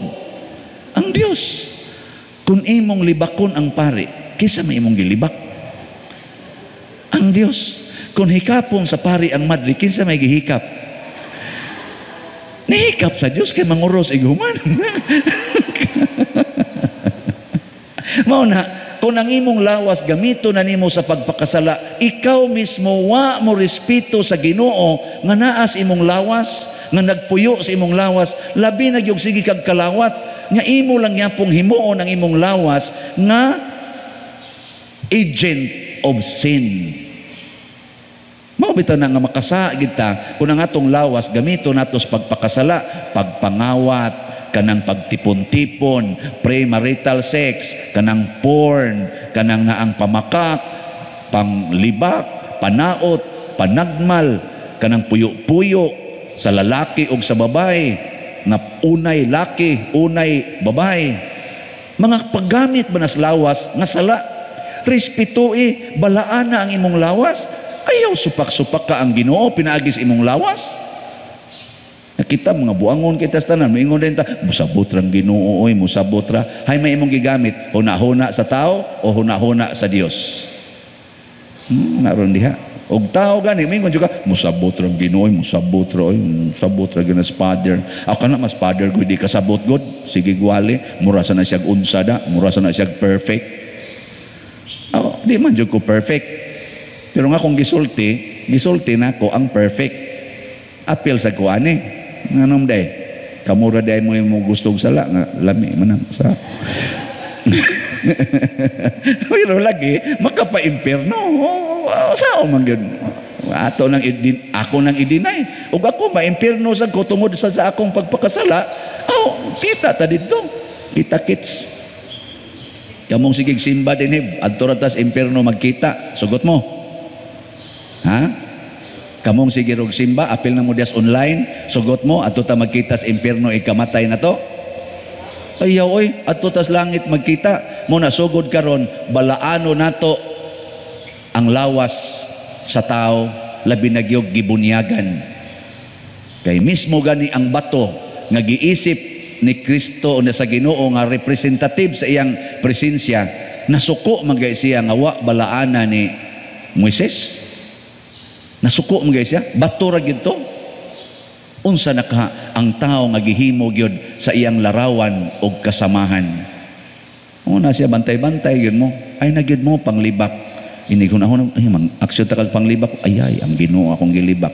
Ang Dios. Kung imong libakon ang pari, kinsa man imong gilibak? Ang Dios. Kung hikapon sa pari ang madre, kinsa may gihikap? Nihikap sa Dios kay manguros ighuman. Mao na, kung ang imong lawas gamito na nimo sa pagpakasala, ikaw mismo wa mo respeto sa Ginoo nga naas imong lawas, nga nagpuyo sa imong lawas, labi na gyud sige kag kalawat, nga imo lang yapong himuon ang imong lawas nga agent of sin. Mao bitaw na nga makasa gid ta kung ang atong lawas gamito nato sa pagpakasala, pagpangawat, kanang pagtipon-tipon, premarital sex, kanang porn, kanang naang pamakak, panglibak, panaot, panagmal, kanang puyo-puyo sa lalaki o sa babae, nga unay laki, unay babae. Mga paggamit ba nas lawas nga sala? Respetoi, balaan na ang imong lawas. Ayaw supak-supak ka ang Ginoo pinaagis imong lawas. Nakita mga buangon kita sa tanan, moingon din ta, musabot ra ang Ginoo oy, musabot ra. Hay may imong gigamit, huna-huna sa tao o huna-huna sa Dios? Naron diha. Og tao gani moingon jud ka, musabot ra ang Ginoo oy, musabot ra oy, musabot ra gyud as father. Ako kana mas father ko di kasabot god. Sige gwali, mura sa na siyag unsa da, mura sa na siyag perfect. Oh, di man jud ko perfect. Pero nga kung gisulti, gisulti nako ang perfect. Apil sa kuani. Nganom day? Kamura day mo yung gustong sala nga lami man ang sa. Pero lagi makapa-impierno. Sao man gyud? Ato nang idin, ako nang idinay. Ug ako maimpierno sa ko tungod sa akong pagpakasala. Aw, kita ta didto. Kita kits. Kamong sigig simba dinhi, adto ra tas impierno magkita. Sugot mo. Ha? Kamong sige rog simba, apil na mo dias online, sugot mo, adto ta magkita sa impierno ikamatay na to. Ayaw oy, adto tas langit magkita. Mo na sugod karon, balaano nato ang lawas sa tao, labi na gyud gibunyagan. Kay mismo gani ang bato nga giisip ni Kristo o sa Ginoo nga representative sa iyang presensya, nasuko man gay siya nga wa balaana ni Moises. Nasuko man gay siya, bato ra gyud to. Unsa na ka ang tao nga gihimo gyud sa iyang larawan og kasamahan. Una siya bantay-bantay gyud mo, ay na gyud mo panglibak. Inighunahon ay mang aksyon ta kag panglibak, ay ay ang Ginoo akong gilibak.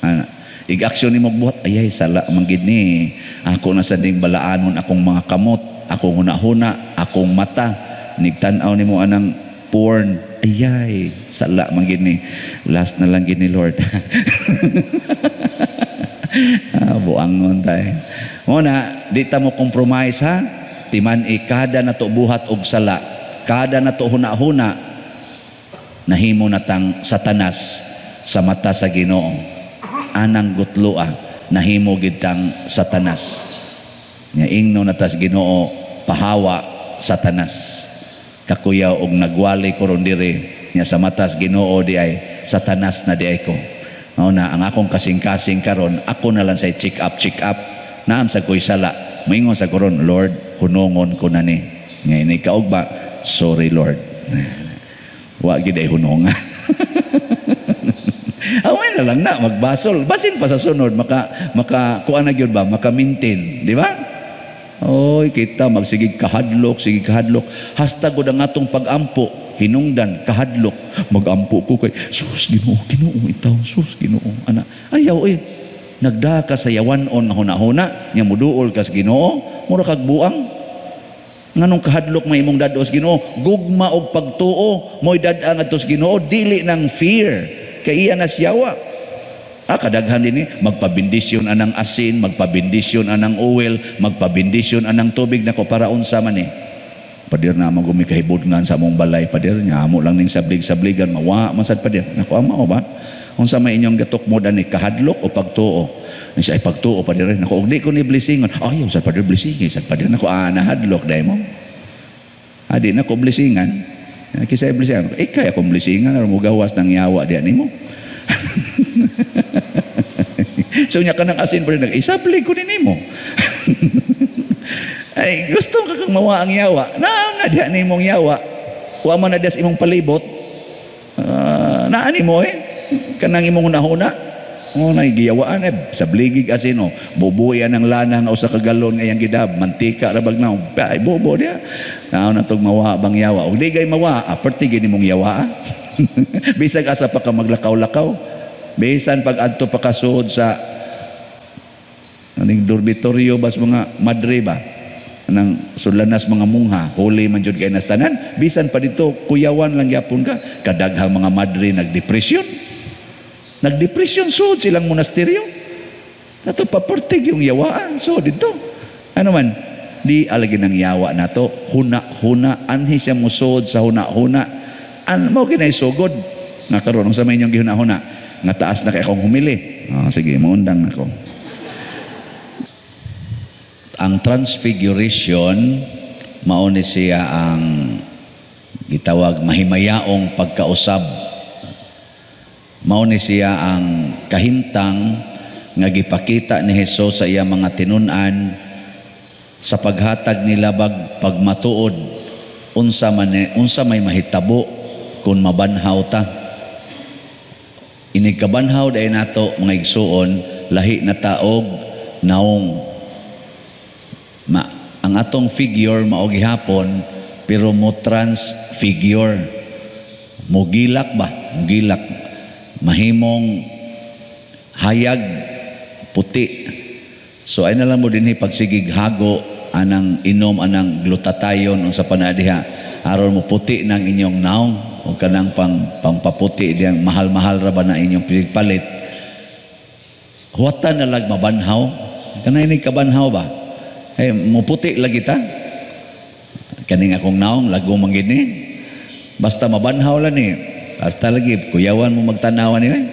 Ana, ig-aksyon nimo buhat, ay ay sala man gid ni. Ako na sa ding balaanon akong mga kamot, akong hunahuna, akong mata. Nigtan-aw nimo anang porn, ayay, sala man gid ni. Last na lang gid ni Lord. Buangon tay. Muna, di ta mo compromise ha. Timan kada nato buhat og sala, kada nato huna-huna, nahimo natang Satanas sa mata sa Ginoo. Anang gutloa, nahimo gid tang Satanas. Nya ingno natas Ginoo, pahawa Satanas. Kakuyaw og nagwali ko ron diri nya sa matas Ginoo di ay Satanas na di ay ko. Mao na ang akong kasing-kasing karon, ako na lang say check up, check up. Naam sa koy sala. Moingon sa koron, Lord, hunongon ko na ni. Nga ini kaugba, sorry Lord. Wa gid ay hunonga. Away na lang na magbasol. Basin pa sa sunod maka kuan na gyud ba, maka maintain, di ba? Oy, kita magsigig kahadlok, sige kahadlok. Hasta gud ang atong pag-ampo, hinungdan kahadlok. Magampo ko kay sus Ginoo, Ginoo itaw, sus Ginoo ana. Ayaw oy. Nagda ka sa yawan-on nga hunahuna, nya muduol ka sa Ginoo, mura kag buang. Nganong kahadlok may imong dad-o sa Ginoo, gugma og pagtuo mo'y dad-a ngadto sa Ginoo, dili nang fear kay iya na siyawa. Kadaghan dinhi magpabendisyon anang asin, magpabendisyon anang oil, magpabendisyon anang tubig nako para unsa man eh. Padir na mo gumikahibudngan sa among balay, padir nya amo lang ning sablig-sabligan mawa man sad padir. Nako ama o ba? Unsa may inyong gatukmod ani, kahadlok o pagtuo? Siya ay pagtuo pa dire nako, og di ko ni blessingon. Ayaw sa padre blessing sa padre nako, nahadlok dai mo. Adi na ko blessingan. Kisay blessingan. Ikay akong blessingan aron mogawas ng yawa diyan nimo. So nya kanang asin pa rin, isabli ko ni nimo. Ay gusto ka kang mawa ang yawa. Naa na diha nimong yawa. Wa man na diha sa imong palibot. Naa nimo eh. Kanang imong hunahuna. O na giyawaan eh sa bligig asin o bubuyan ang lana nga usa ka galon nga iyang gidab mantika ra bag na ay bobo diha. Naa na tog mawa bang yawa. Og di gay mawa, perti gid nimong yawa. Bisag asa pa ka maglakaw-lakaw. Bisan pag adto pa kasuod sa aning dormitoryo bas mga madre ba nang sulanas mga mungha, huli man jud kay nas tanan, bisan pa dito kuyawan lang gyapon ka, kadaghang mga madre nagdepresyon. Nagdepresyon sud silang monasteryo. Nato papertig yung yawaan. So dito. Ano man, di alagi ng yawa nato, huna-huna anhi siya musod sa huna-huna. An mao kinay sugod nga karon unsa may inyong gihuna-huna nga taas na kay akong humili. Oh, sige, muundang nako. Ang transfiguration mao ni siya ang gitawag mahimayaong pagkausab. Mao ni siya ang kahimtang nga gipakita ni Hesus sa iya mga tinun-an sa paghatag nila bag pagmatuod unsa man unsa may mahitabo kung mabanhaw ta. Inig kabanhaw dahil nato mga igsuon, lahi na taog naong. Ang atong figure mao gihapon pero mo transfigure, mogilak ba, mogilak, mahimong hayag puti. So ay na lang mo dinhi pagsigig hago anang inom anang glutathione unsa pa na diha aron mo puti nang inyong naong o kanang pangpaputi diyang mahal-mahal ra ba na inyong palit. Huwatan na lag mabanhaw kanay ni kabanhaw ba. Ay muputi lagi ta kaning akong naong lago man gid ni, basta mabanhaw lang ni, basta lagi kuyawan mo magtanawan ni eh.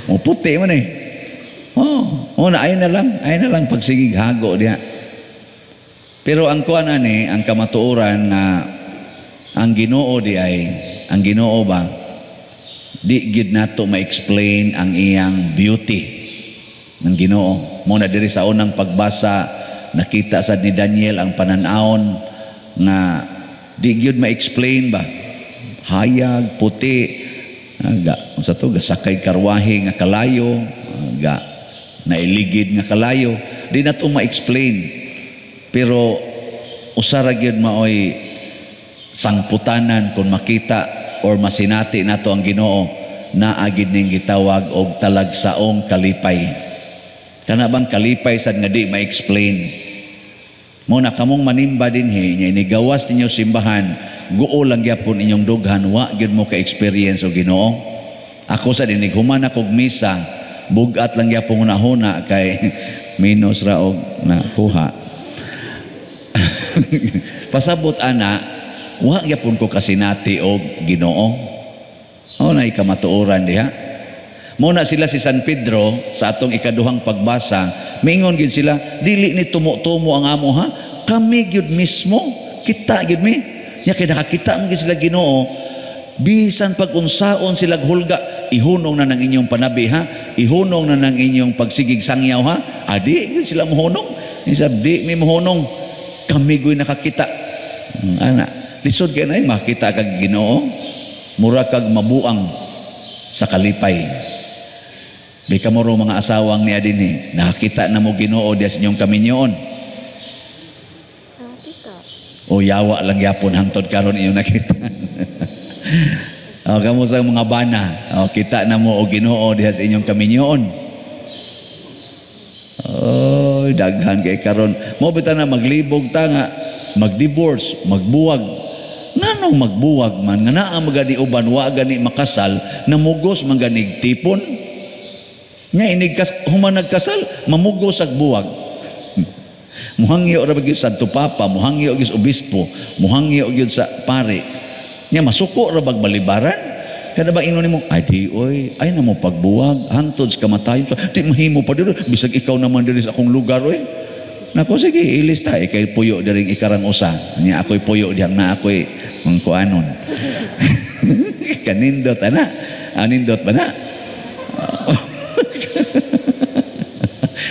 Muputi man eh. Oh, na ay na lang pagsigig hago diha. Pero ang kuan ani, ang kamatuoran nga ang Ginoo di ay, ang Ginoo ba di gid nato ma-explain ang iyang beauty ng Ginoo. Mo na diri sa unang pagbasa nakita sad ni Daniel ang panan-awon nga di gyud ma-explain ba. Hayag, puti, ga unsa to, gasakay karwahe nga kalayo, ga nailigid nga kalayo, di nato ma-explain. Pero usa ra gyud maoy sangputanan kung makita or masinati nato ang Ginoo, naa gid ning gitawag og talagsaong kalipay. Kana bang kalipay sad nga di ma-explain. Mo na kamong manimba dinhi nya inigawas ninyo simbahan, guo lang gyapon inyong dughan, wa gyud mo ka-experience og Ginoo. Ako sad inig human akog misa, bugat lang gyapon hunahuna kay minus ra og nakuha. Pasabot ana, wa gyapon ko kasinati og Ginoo. Mao na ikamatuoran diha. Mo na sila si San Pedro sa atong ikaduhang pagbasa, miingon gyud sila, dili ni tumo-tumo ang amo ha, kami gyud mismo, kita gyud mi. Nya kay nakakita man gyud sila Ginoo, bisan pag unsaon sila hulga, ihunong na ng inyong panabi ha, ihunong na ng inyong pagsigig sangyaw ha, adi gyud sila mohunong. Isab di mi mohunong, kami gyud nakakita. Ana, lisod kay nay makita kag Ginoo, mura kag mabuang sa kalipay. Di ka moro mga asawang niya din eh. Nakakita na mo Ginoo diya sa inyong kaminyoon. Nakakita. O yawa lang yapon hangtod karon inyong nakita. O kamo sa mga bana, o kita na mo o Ginoo diya sa inyong kaminyoon. Oh, daghan kay karon. Mo bitaw na maglibog ta nga magdivorce, magbuwag. Nganong magbuwag man nga naa magani uban wa gani makasal, namugos man ganig tipon. Nya inig human nagkasal, mamugos ag buwag. Muhangyo ra gyud sa Santo Papa, muhangyo gyud sa obispo, muhangyo gyud sa pare. Nya masuko ra bag balibaran. Kada ba ingon nimo, ay di oy, ay na mo pagbuwag hangtod sa kamatayon. Di mahimo pa diri, bisag ikaw naman diri sa akong lugar oy. Nako sige, ilista ikay puyo diring ikarang usa. Nya ako'y puyo diyang na ako'y mangkuanon. Kanindot ana. Anindot ba na?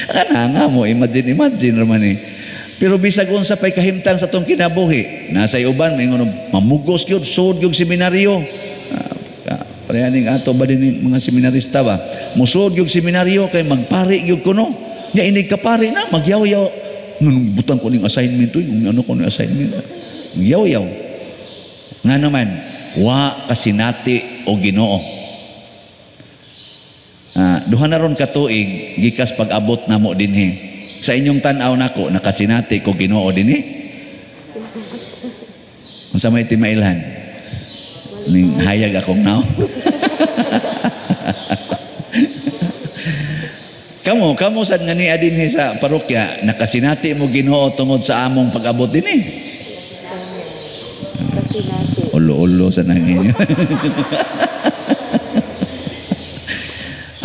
Kana nga mo, imagine imagine raman ni. Pero bisag unsa pay kahimtang sa atong kinabuhi, nasa uban maingon mamugos gyud, sud gyud seminaryo. Pareha ning ato ba din mga seminarista ba? Musud gyud seminaryo kay magpari gyud kuno. Nya inig kapari na magyaw-yaw. Nung butang ko ning assignment oy, ano ko ning assignment. Yaw-yaw. Nga naman, wa kasinati o Ginoo. Duha na ron ka tuig gikas pag-abot namo dinhi. Sa inyong tan-aw nako nakasinati ko Ginoo dinhi. Unsa may timailhan? Ning hayag akong naw. Kamo, kamo sad nga niya dinhi sa parokya, nakasinati mo Ginoo tungod sa among pag-abot dinhi. Kasinati. Ulo-ulo sa nang inyo.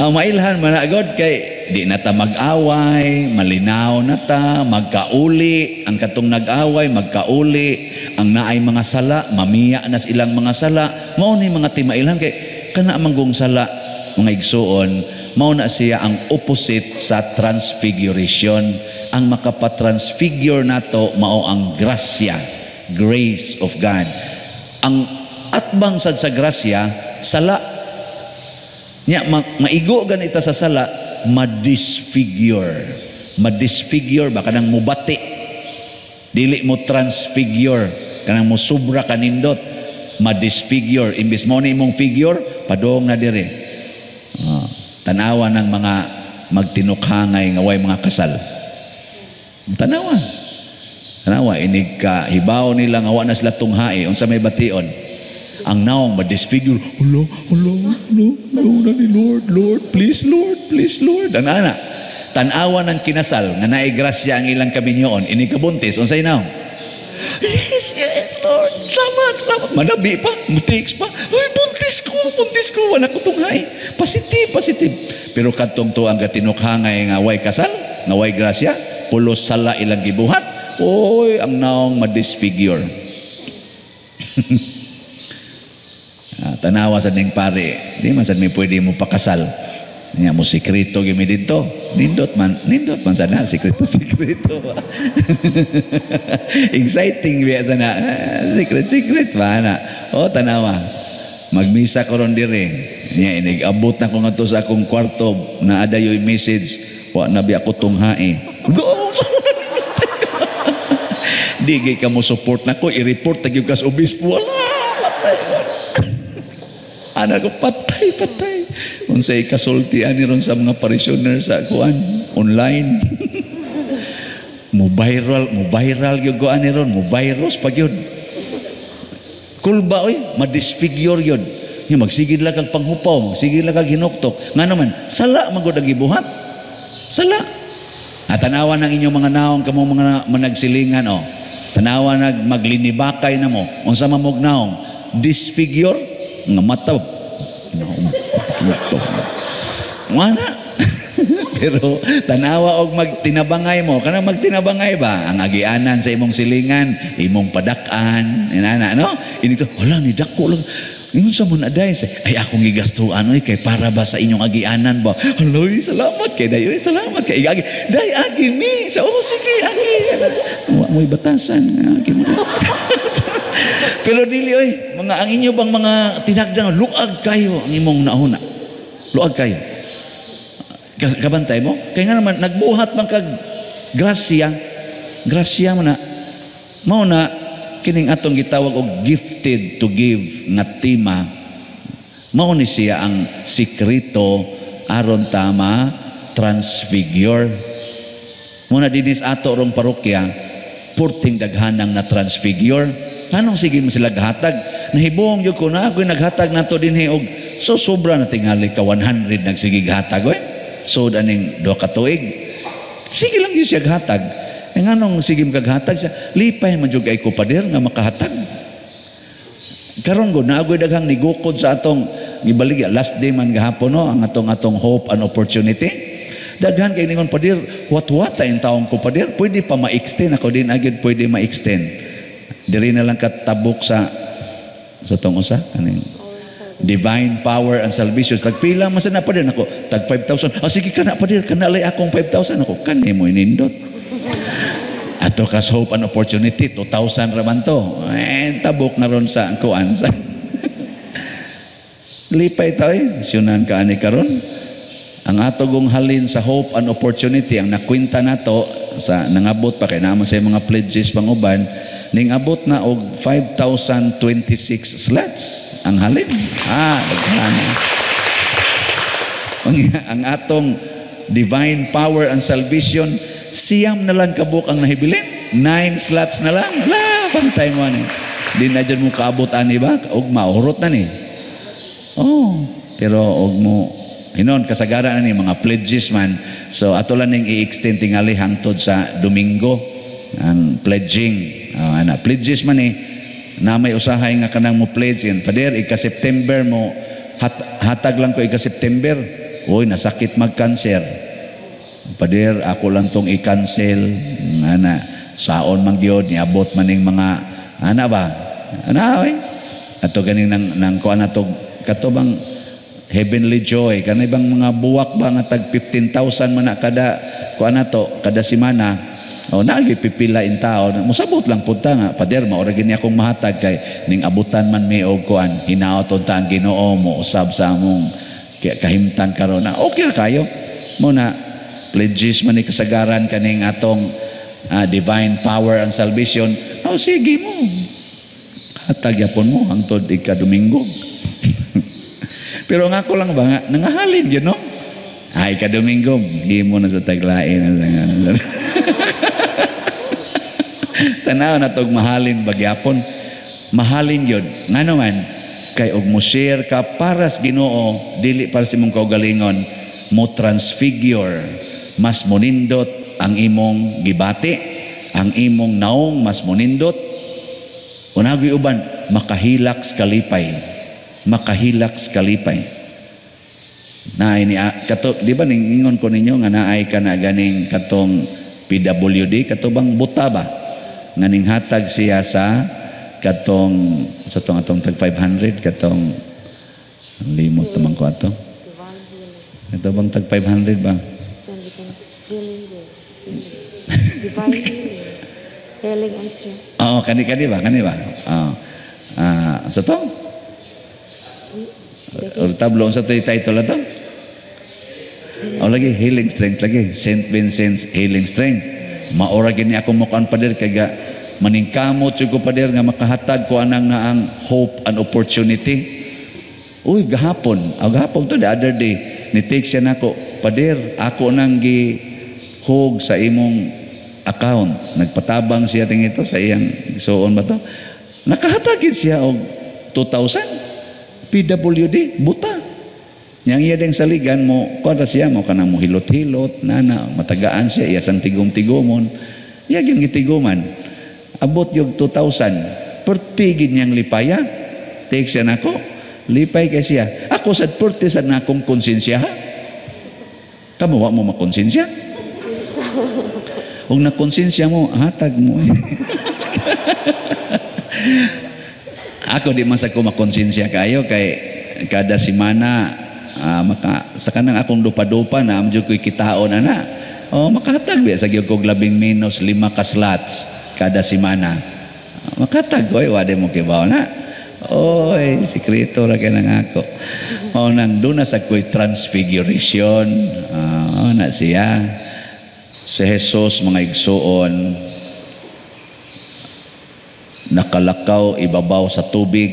Ang mailhan man na God kay di na ta mag-away, malinaw na ta, magkauli, ang katong nag-away, magkauli, ang naay mga sala, mamiya na ilang mga sala, mao ni mga timailhan kay kana manggong sala, mga igsuon, mao na siya ang opposite sa transfiguration. Ang makapatransfigure nato mao ang grasya, grace of God. Ang atbang sad sa grasya, sala. Nya maigo ganita sa sala, madisfigure. Madisfigure ba kanang mubati. Dili mo transfigure, kanang mo sobra kanindot, madisfigure. Imbis mo ni imong figure, padong na dire. Tanawa ng mga magtinukhangay nga way mga kasal. Tanawa. Tanawa inig ka hibaw nila nga wa na sila tunghae unsa may bation. Ang naong madisfigure, hala, hala, hala, hala ni Lord, Lord, please Lord, please Lord. Ana tan-awa ng kinasal nga naay grasya ang ilang kaminyoon, ini kabuntis, unsay naong? Yes, yes, Lord. Salamat, salamat. Manabi pa, mutiks pa. Ay, buntis ko, wala ko tunghay. Positive, positive. Pero kadtong tuang gatinukhangay nga way kasal, nga way grasya, pulos sala ilang gibuhat. Oy, ang naong madisfigure. Tanawa sa ning pare, di man sad may pwede mo pakasal. Nya mo sikreto gyud mi didto. Nindot man sana sikreto sikreto. Exciting biya sana. Secret secret ba na. O tanawa. Magmisa ko ron dire. Nya inig abot na ko ngadto sa akong kwarto na adayoy message wa na biya ko tunghae. Di gay ka mo support nako, i-report ta gyud ka sa obispo. Wala, patay. Ana ko patay patay. Unsay kasultian ni ron sa mga parishioner sa kuan online. Mo viral gyud kuan ni ron, mo virus pa gyud. Kulba oy, madisfigure gyud. Nya magsigid lang kag panghupaw, magsigid lang kag hinuktok. Nga naman, sala man gud ang gibuhat. Sala. At tanawa ng inyong mga naong kamo mga managsilingan o. Tanawa nag maglinibakay na mo. Unsa man mog naong disfigure nga mata. Wala. Pero tanawa og magtinabangay mo, kanang magtinabangay ba ang agianan sa imong silingan, imong padak-an, inana no? Ini to, wala ni dako lang. Ingon sa mon aday, ay akong gigastuan oy kay para ba sa inyong agianan ba? Haloy, salamat kay dayoy, salamat kay agi. Day agi mi. Sa oh, sige agi. Wa mo'y batasan, agi mo. Pero dili oy, mga ang inyo bang mga tinagdang luag kayo ang imong nauna. Luag kayo. Kabantay mo? Kaya nga naman nagbuhat man kag grasya, grasya mo na. Mao na kining atong gitawag og gifted to give nga tema. Mao ni siya ang sikreto aron tama transfigure. Muna dinis ato rong parokya, purting daghanang na transfigure. Anong sige mo sila ghatag? Nahibong gyud ko na ako'y naghatag nato dinhi og so sobra na tingali ka 100 nagsige ghatag oy. So aning duha ka tuig. Sige lang gyud siya ghatag. Eh nganong sige makaghatag siya? Lipay man jud kay ko pader nga makahatag. Karon gud naa agoy daghang nigukod sa atong Gibaligya last day man gahapon, no, ang atong Hope and Opportunity. Daghan kay ningon, "Pader, what ta taong ko, pader, pwede pa ma-extend?" Ako din agad pwede ma-extend. Diri na lang katabok sa tong usa kaning Divine Power and Salvation. Tag pila man sa na, pader? Nako, tag 5,000. "Ah, sige kana, pader, kana lay akong 5,000." Ako, kani mo inindot. Ato kas Hope and Opportunity, 2,000 ra man to. Eh, tabok na ron sa kuan sa lipay ta eh. Siyunan ka ani karon. Ang ato gong halin sa Hope and Opportunity, ang nakwenta nato sa nangabot pa kay naman sa mga pledges pang uban, ning abot na og 5,026 slots ang halin. Ah, daghan. Ang atong Divine Power and Salvation, 9 na lang kabuk ang nahibilin. 9 slots na lang. Wala, bantay mo ani. Di na dyan mo kaabot ani ba? Og maurot na ni. Oh, pero og mo hinon kasagaran na ni mga pledges man. So ato lang ning i-extend tingali hangtod sa Domingo ang pledging. Oh, ana, pledges man eh na may usahay nga kanang mo pledge yan. "Pader, ika September mo hatag lang ko ika September. Uy, nasakit mag-cancer. Pader, ako lang tong i-cancel." Ana, saon man gyud niabot man ning mga ana ba? Ana oy. Ato ganing nang kuan ato kato bang Heavenly Joy, kanay bang mga buwak ba nga tag 15,000 man na kada kuan nato kada semana. O naagi pipila in tao, musabot lang pud ta nga, "Pader, mao ra gini akong mahatag kay ning abutan man mi og kuan, hinaot unta ang Ginoo mo usab sa among kahimtang karon." Na okay ra kayo mo na pledges man ni kasagaran kaning atong Divine Power and Salvation. Oh, sige mo. Hatag yapon mo hangtod ika Domingo. Pero ang ako lang ba nga nangahalin yun, no? Ay, ka Domingo, himo na sa taglain. Tanaw na tog mahalin bagyapon. Mahalin yun. Ngano man, kay og mo share ka para sa Ginoo, dili para sa imong kaugalingon, mo transfigure, mas monindot ang imong gibati, ang imong naong mas monindot. Unagoy uban, makahilak sa kalipay. Makahilak sa kalipay. Naay ni kato, di ba ning ingon ko ninyo nga naay ka na ganing katong PWD, kato bang buta ba? Nga ning hatag siya sa katong sa tong atong tag 500, katong limot naman ko ato. Divine healing. Ito bang tag 500 ba? Send it healing day. Healing. Divine healing. Healing and strength. Oo, kani kani ba? Kani ba? Oo. Ah, sa to? Or tablo sa to yung title na to? O lagi, Healing Strength lagi. St. Vincent's Healing Strength. Maora gini ako mukuan, pader, kay ga maningkamot jud ko, pader, nga makahatag ko anang naang Hope and Opportunity. Uy, gahapon, oh, gahapon to, the other day, ni text siya nako, "Pader, ako nang gi hog sa imong account." Nagpatabang siya ting ito sa iyang suon ba to? Nakahatagid siya og 2,000 PWD, buta. Yang iya ding saligan mo, kuan ra siya mo kanang mo hilot-hilot, nana, matagaan siya, iya sang tigom-tigomon. Iya gyud gitiguman. Abot yung 2,000. Perti gid niyang lipaya. Text siya nako. Lipay kay siya. Ako sad perti sad na akong konsensya ha. Kamo wa mo makonsensya? Kung nakonsensya mo, hatag mo. Ako di man sa ko makonsensya kayo kay kada semana maka sa kanang akong dupa-dupa na amjud ko'y kitaon ana. Oh, makahatag biya sa gyud kog labing menos 5 ka slots kada semana. Makahatag oy, wa mo kibaw na. Oy, sikreto ra kay nang ako. O nang doon na sa ko'y transfiguration. Na siya. Si Jesus, mga igsuon, nakalakaw ibabaw sa tubig.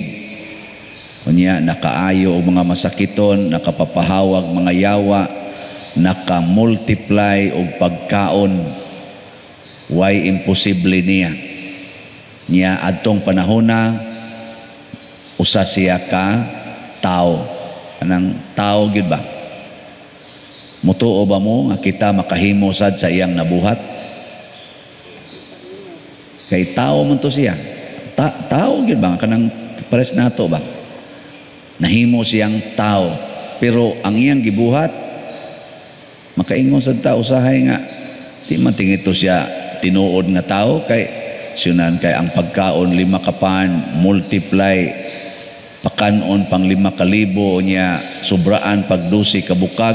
Unya nakaayo og mga masakiton, nakapapahawag mga yawa, naka-multiply og pagkaon. Why imposible niya? Niya adtong panahona usa siya ka tao. Anang tao gyud ba? Mutuo ba mo nga kita makahimo sad sa iyang nabuhat? Kay tao man to siya. Tao gyud ba kanang pares nato ba? Nahimo siyang tao, pero ang iyang gibuhat, makaingon sa tao usahay nga di man tingito siya tinuod nga tao, kay siyunan kay ang pagkaon 5 ka pan multiply pakanon pang 5,000 niya, sobraan pag 12 ka bukag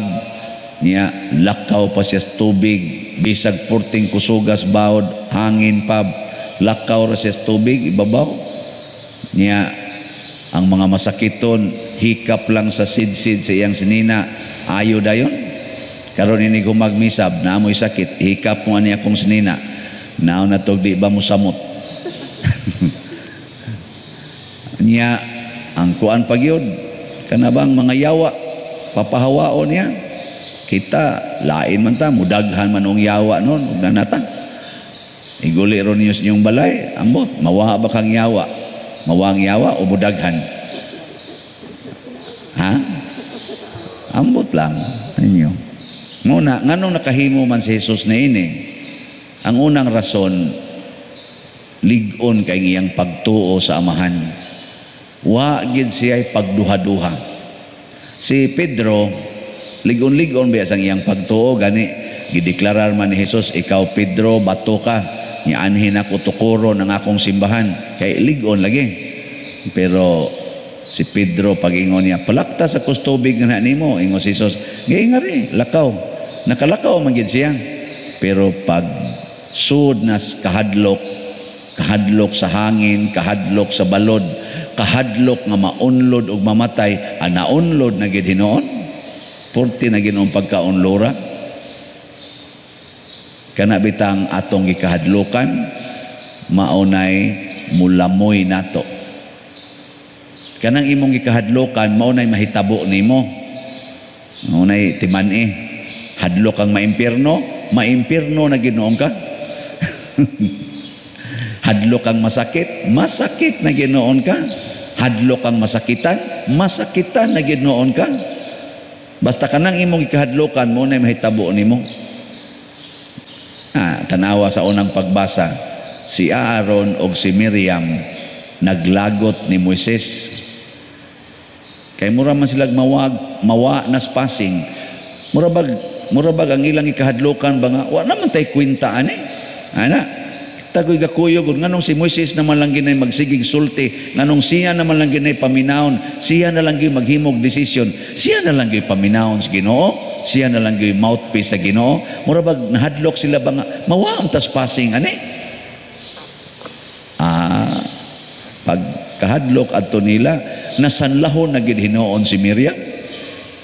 niya, lakaw pa siya sa tubig bisag purting kusugas bawod hangin pa, lakaw ra siya sa tubig ibabaw niya. Ang mga masakiton hikap lang sa sidsid sa iyang sinina, ayo dayon. Karon ini gumagmisab na amoy sakit, hikap mo ani akong sinina, naon na tog di ba mo samot. Niya ang kuan pagyud kana bang mga yawa papahawaon niya. Kita lain man ta, mudaghan man og yawa nun ug nanata. Iguli ron niyo sa inyong balay, ambot mawa ba kang yawa? Mawang yawa o mudaghan? Ha? Ambot lang ninyo. Muna, nganong nakahimo man si Jesus na ini? Ang unang rason, lig-on kay iyang pagtuo sa Amahan. Wa gid siya'y pagduha-duha. Si Pedro, lig-on-lig-on ba sa iyang pagtuo, gani gideklarar man ni Jesus, ikaw Pedro, bato ka, nianhin ako tukuro ng akong simbahan. Kay lig-on lagi. Pero si Pedro pag-ingon niya, palakta sa kustubig nga nimo, ingon si Jesus, giingari, lakaw. Nakalakaw man gid siya. Pero pag sud nas kahadlok, kahadlok sa hangin, kahadlok sa balod, kahadlok nga maunlod og mamatay, naunlod na gid hinuon. Purti na ginoong pagkaunlora. Kana bitang atong gikahadlokan, maunay mulamoy nato. Kanang imong gikahadlokan, maunay mahitabo nimo. Maunay timan-i. Hadlok ang maimpierno, maimpierno na ginoong ka. Hadlok ang masakit, masakit na ginoon ka. Hadlok ang masakitan, masakitan na ginoon ka. Basta kanang imong gikahadlokan, maunay mahitabo nimo. Tanawa sa unang pagbasa, si Aaron og si Miriam naglagot ni Moises. Kay mura man silag mawa nas passing. Mura bag ang ilang ikahadlokan ba nga wa naman tay kwinta ani. Ana, tagoy gakuyog nganong si Moises naman lang ginay magsigig sulti, nganong siya naman lang ginay paminawon, siya na lang gyud maghimog desisyon, siya na lang gyud paminawon sa Ginoo, siya na lang gyud mouthpiece sa Ginoo. Mura bag nahadlok sila ba nga mawa ang tas passing ani. Pag kahadlok adto nila, nasanlahon na gid hinuon si Miriam.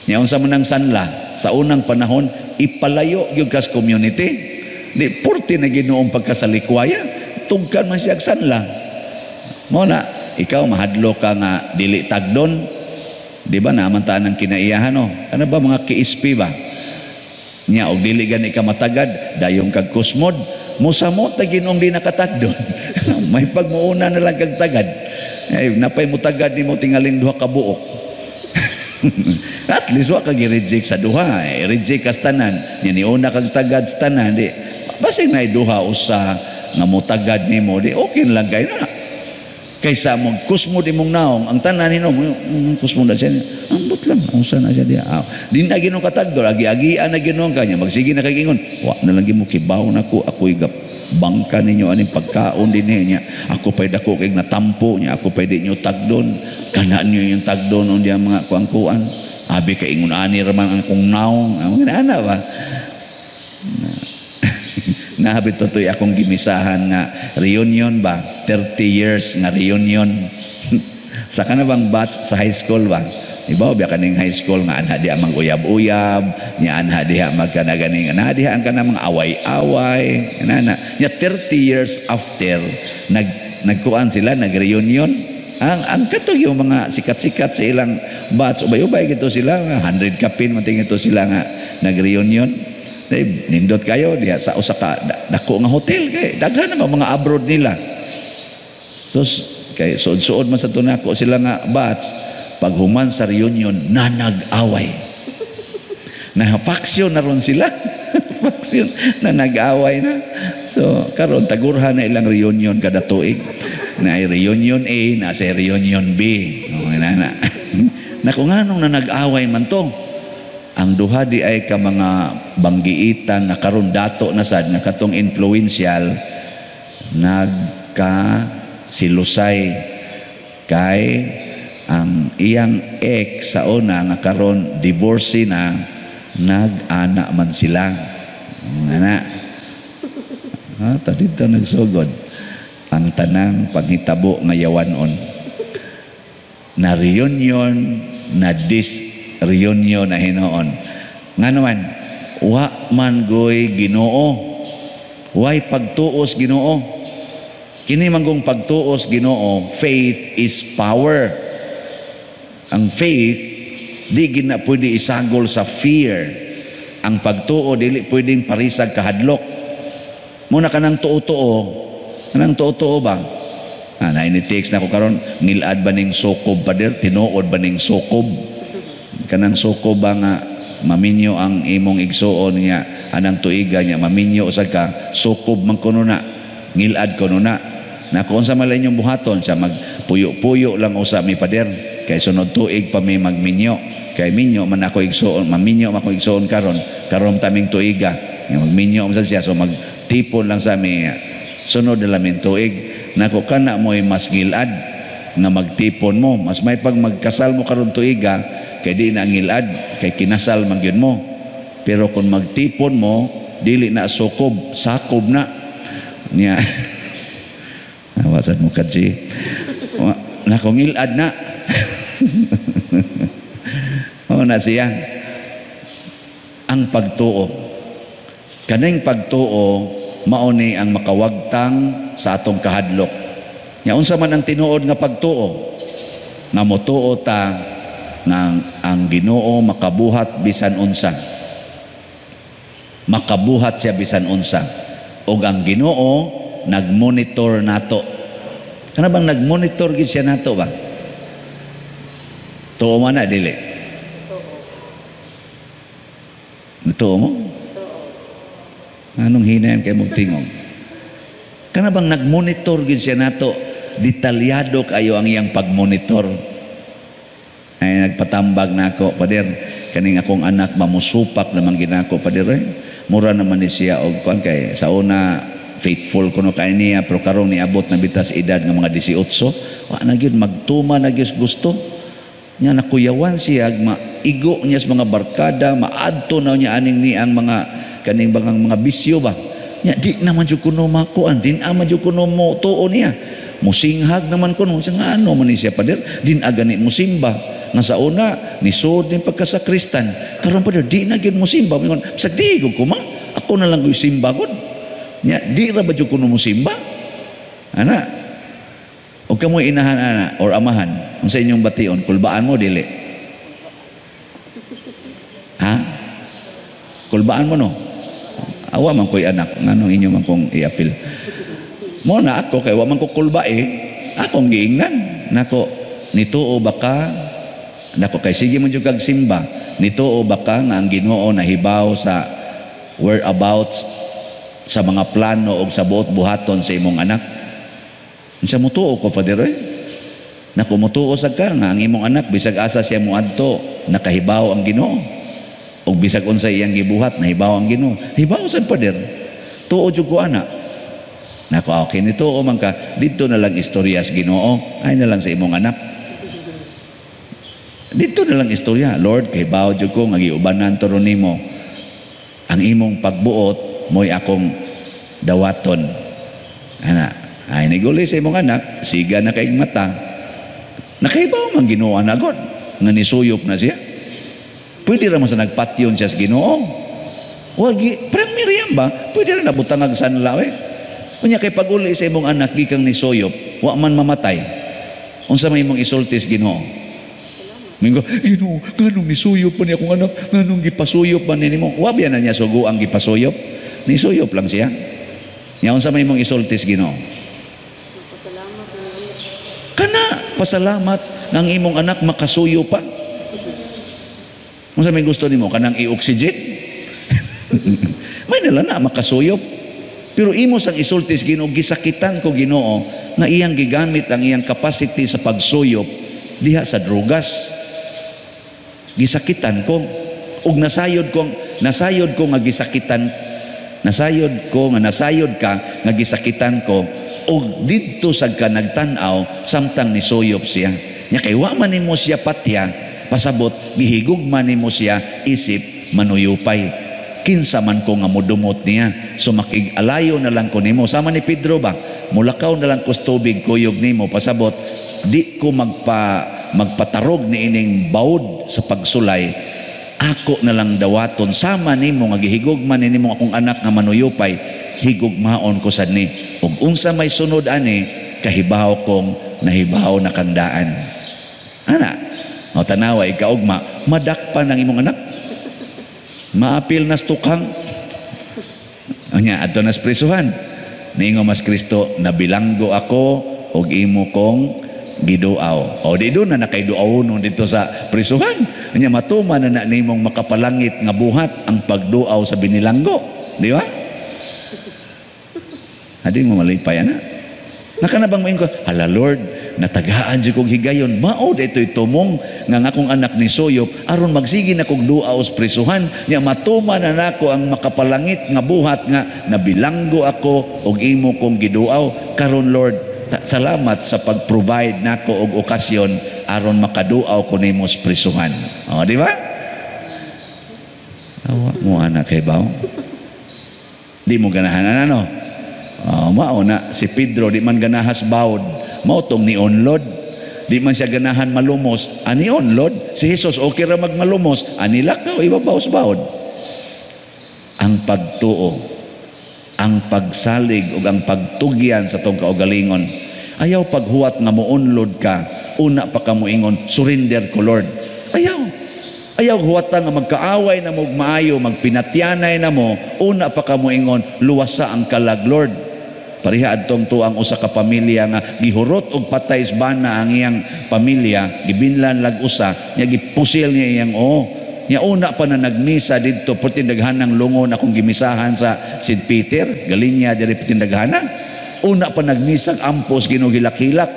Nya unsa man ang sanla sa unang panahon, ipalayo gyud kas community. Di purti na Ginoong pagkasalikwaya, tugkan man siya sanla. Mo na ikaw mahadlok ka nga dili tagdon, di ba naman taan ang kinaiyahan no? Ano ba mga kiispi ba? Nya og dili gani ka matagad, dayong kag kusmod, musamot na Ginoong di nakatagdon. May pagmuuna na lang kag tagad. Ay, napay mutagad nimo tingaling duha ka buok. At least wa ka gi-reject sa duha, reject kas tanan. Nya niuna kag tagad sa tanan, di basig nay duha usa nga mutagad nimo, di okay lang kay na. Kaysa mo kusmod imong naong, ang tanan nino kusmod na siya. Ambot lang, unsa na siya diha. Di na Ginoo katagdor, agi-agian na Ginoo kanya, magsige na kay ingon, wa na lang gimo kibaw nako, ako'y bangka ninyo aning pagkaon dinhi niya. Ako pay dako kay natampo niya, ako pay di nyo tagdon. Kana niyo yung tagdon unya mga kuang-kuan. Abi kay ingon ani ra man ang akong naong. Ang ana ba? Nahabit totoy akong gimisahan nga reunion ba, 30 years nga reunion. Sa kana bang batch sa high school ba? Ibaw biya kaning high school nga anha diha mang uyab-uyab, nya anha diha magkanaganing, anha diha ang kana mga away-away, ana nya 30 years after nagkuan sila, nag-reunion. Ang katong yung mga sikat-sikat sa ilang batch, ubay-ubay gito sila, 100 kapin man tingin ito sila nga nag-reunion. Day, nindot kayo diha sa usa ka dako nga hotel kay daghan naman mga abroad nila. Sus, kay suod-suod man sa tunako sila nga batch, pag human sa reunion nanag-away. Na faction na ron sila. Faction na nag-away na. So karon tagurhan na ilang reunion kada tuig. Na ay reunion A, na sa reunion B. Okay na na. Nako, nganong na nag-away man to? Ang duha di ay ka mga banggiitan nga karon dato na sad, nga katong influential, nagka silusay kay ang iyang ex sa una nga karon divorce na, nag-ana man sila. Ana. Ha, ta dito nagsugod ang tanang panghitabo nga yawanon. Na reunion, na disreunion na hinuon. Nga naman, wa man goy Ginoo. Way pagtuos Ginoo. Kini manggong pagtuos Ginoo, faith is power. Ang faith di gina pwede isagol sa fear. Ang pagtuo dili pwedeng parisag kahadlok. Muna kanang tuo-tuo, kanang tuo-tuo ba? Ah, na ini-text na ko karon, ngilad ba ning sukob, pader? Tinuod ba ning sukob? Kanang sukob ba nga maminyo ang imong igsuon niya anang tuiga niya, maminyo usag ka, sukob man kuno na, ngilad kuno na. Na kung unsa man lang inyong buhaton sa magpuyo-puyo lang usa mi, pader, kay sunod tuig pa mi magminyo, kay minyo man ako igsuon, maminyo man ako igsuon karon, karon taming tuiga nga magminyo man siya, so magtipon lang sa mi sunod na lamin tuig. Nako, kana mo'y mas ngilad nga magtipon mo, mas may pag magkasal mo karon tuiga kay di na ngilad kay kinasal man gyud mo. Pero kung magtipon mo, dili na sukob, sakob na niya. Awasad mo kadji. Nako, ngilad na. O na siya. Ang pagtuo. Kaning pagtuo, mao ni ang makawagtang sa atong kahadlok. Nya unsa man ang tinuod nga pagtuo? Nga motuo ta nga ang Ginoo makabuhat bisan unsa. Makabuhat siya bisan unsa. Og ang Ginoo nagmonitor nato. Kana bang nagmonitor gid siya nato ba? Tuo man na dili? Tuo mo? Anong hinayan kay mong tingog? Kana bang nagmonitor gid siya nato? Detalyado kayo ang iyang pagmonitor. Ay, nagpatambag na ako, pader, kaning akong anak mamusupak naman ginako, pader, eh. Mura naman ni siya og kuan kay sa una faithful kuno kay niya, pero karon niabot na bitas edad nga mga 18, wa na gyud magtuma na gyud gusto. Nya nakuyawan siya, maigo niya sa mga barkada, maadto na niya aning ni ang mga kaning bangang mga bisyo ba. Nya di naman jud kuno makuan, din ama jud kuno mo tuo niya. Musinghag naman kuno, siya nga ano man ni siya, pader, din agani musimba. Nga sa una nisod ni pagkasakristan, karon pader di na gyud musimba. Mingon, sa di ko kuma, ako na lang gyud simba gud. Nya di ra ba jud kuno musimba? Ana. Og kamoy inahan ana or amahan, unsa inyong bation, kulbaan mo dili? Ha? Kulbaan mo no? Awa man ko'y anak, nganong inyo man kong iapil. Mo na ako kay wa man ko kulba eh. Akong giingnan. Nako, nituo ba ka? Nako, kay sige man jud kag simba. Nituo ba ka nga ang Ginoo nahibaw sa whereabouts, sa mga plano og sa buot buhaton sa imong anak? Unsa motuo ko, pader eh? Nako, motuo sad ka nga ang imong anak bisag asa siya moadto nakahibaw ang Ginoo. Og bisag unsa iyang gibuhat nahibaw ang Ginoo. Hibaw sad, pader. Tuo jud ko ana. Nako, okay, nituo man ka, didto na lang istorya sa Ginoo, ay na lang sa imong anak. Didto na lang istorya. Lord, kay bawo jud ko nga giubanan to nimo. Ang imong pagbuot mo'y akong dawaton. Ana, ay niguli sa imong anak, siga na kay mata. Nakahibaw man Ginoo na god nga nisuyop na siya. Pwede ra man sa nagpatyon siya sa Ginoo. Wagi, parang Miriam ba? Pwede ra nabutangag sanlaw eh. Unya kay pag-uli sa imong anak gikang nisuyop, wa man mamatay. Unsa may imong isulti sa Ginoo? Mingo, Ginoo, nganong nisuyop pa niya akong anak? Nganong gipasuyop pa nimo? Wa biya na niya sugo ang gipasuyop. Nisuyop lang siya. Nya unsa may imong isulti sa Ginoo? Kana pasalamat nga ang imong anak makasuyo pa. Unsa may gusto nimo, kanang i-oxygen? May nala na makasuyop. Pero imo sang isulti sa Ginoo, gisakitan ko Ginoo nga iyang gigamit ang iyang capacity sa pagsuyop diha sa drugas. Gisakitan ko ug nasayod ko nga gisakitan, nasayod ko nga nasayod ka nga gisakitan ko, ug didto sad ka nagtan-aw samtang nisuyop siya. Nya kay wa man nimo siya patya, pasabot gihigugma nimo siya isip manuyupay. Kinsa man ko nga mudumot niya? So makig-alayo na lang ko nimo, sama ni Pedro ba, mulakaw na lang ko sa tubig kuyog nimo, pasabot di ko magpatarog ni ining bawd sa pagsulay. Ako na lang dawaton sama nimo nga gihigugma ni nimo akong anak nga manuyupay, higugmaon ko sad ni, ug unsa may sunod ani, kahibaw kong nahibaw na kang daan ana. O tanawa, ikaugma madakpan ang imong anak, maapil nas tukang. Anya adto nas prisuhan, niingon mas Kristo, "Nabilanggo ako og imo kong giduaw." O di doon na nakay duaw nun dito sa prisuhan. Anya matuman na na nimong makapalangit nga buhat ang pagduaw sa binilanggo, di ba? Adi mo malipay ana. Naka na bang moingon ko, "Hala Lord, natagaan jud kog higayon, mao dito'y tumong nga ang akong anak ni suyop aron magsige na kog duaw sa prisuhan, nya matuman na nako ang makapalangit nga buhat nga nabilanggo ako og imo kong giduaw. Karon Lord, salamat sa pag-provide nako og okasyon aron makaduaw ko nimo sa prisuhan." O, di ba? Awa mo anak kay baw. Di mo ganahan ano? Oh, mao na si Pedro, di man ganahas bawd, mao tong niunlod. Di man siya ganahan malumos, ani unlod. Si Jesus okay ra magmalumos, ani lakaw ibabaw sa bawd. Ang pagtuo, ang pagsalig ug ang pagtugyan sa tong kaugalingon. Ayaw paghuwat nga mounlod ka, una pa ka moingon, "Surrender ko, Lord." Ayaw. Ayaw huwata nga magkaaway na mo og maayo, magpinatyanay na mo, una pa ka moingon, "Luwasa ang kalag, Lord." Pareha adtong tuang usa ka pamilya nga gihurot og patay sa bana ang iyang pamilya, gibinlan lag usa, nya gipusil niya iyang oo. Nya una pa na nagmisa didto, perting daghanang lungon akong gimisahan sa St. Peter, Galinya diri, perting daghana. Una pa nagmisag ampos Ginoo, hilak-hilak.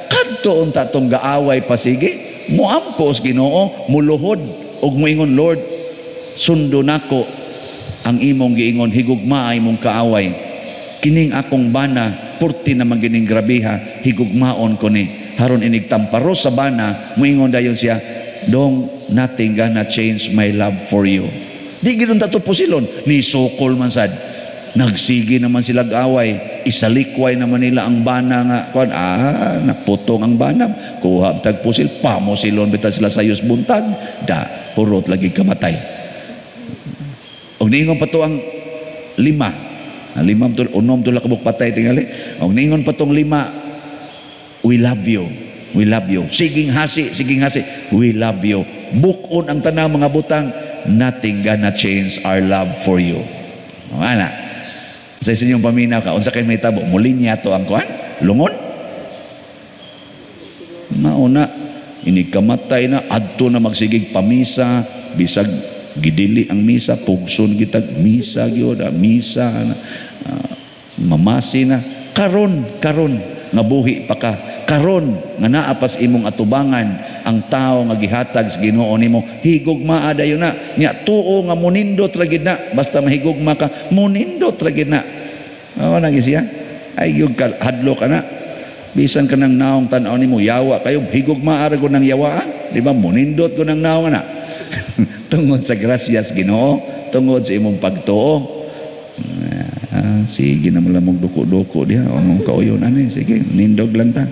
Kadto unta tong gaaway pasige, moampos Ginoo, muluhod ug moingon, "Lord, sundo nako ang imong giingon, higugmaa imong kaaway. Kining akong bana, purti naman gining grabiha, higugmaon ko ni." Haron inig tamparos sa bana, moingon dayon siya, "Dong, nothing gonna change my love for you." Di gid unta to pusilon, ni sukol man sad. Nagsige naman sila away, isalikway naman nila ang bana nga kuan, naputong ang bana, kuha tag pusil, pamusilon bitaw sila sa yus buntag, da hurot lagi kamatay. Og niingon pa to ang lima. Ang lima to, unom to kabuk patay tingali. Og niingon pa tong lima, "We love you. We love you." Siging hasi, siging hasi. "We love you." Bukon ang tanang mga butang, nothing gonna change our love for you. O, ana. Sa inyong paminaw ka, unsa kay may tabo, mulinya to ang kuan? Lungon? Mauna, inig kamatay na, adto na magsigig pamisa, bisag gidili ang misa, pugson gitag misa gyud, misa na, mamasi na. Karon, karon nga buhi pa ka, karon nga naa pas imong atubangan ang tao nga gihatag sa Ginoo nimo, higugmaa dayon na. Nya tuo nga monindot ra gid na, basta mahigugma ka, monindot ra gid na. Mao na siya. Ay gyud ka hadlok ana. Bisan ka ng naong tan-aw nimo yawa kayo, higugmaa ra gud ng yawa, di ba? Monindot ko ng naong ana. Tungod sa grasya sa Ginoo, tungod sa imong pagtuo. Sige na mo lamog duko-duko diha, among kauyon ani, sige, nindog lang ta.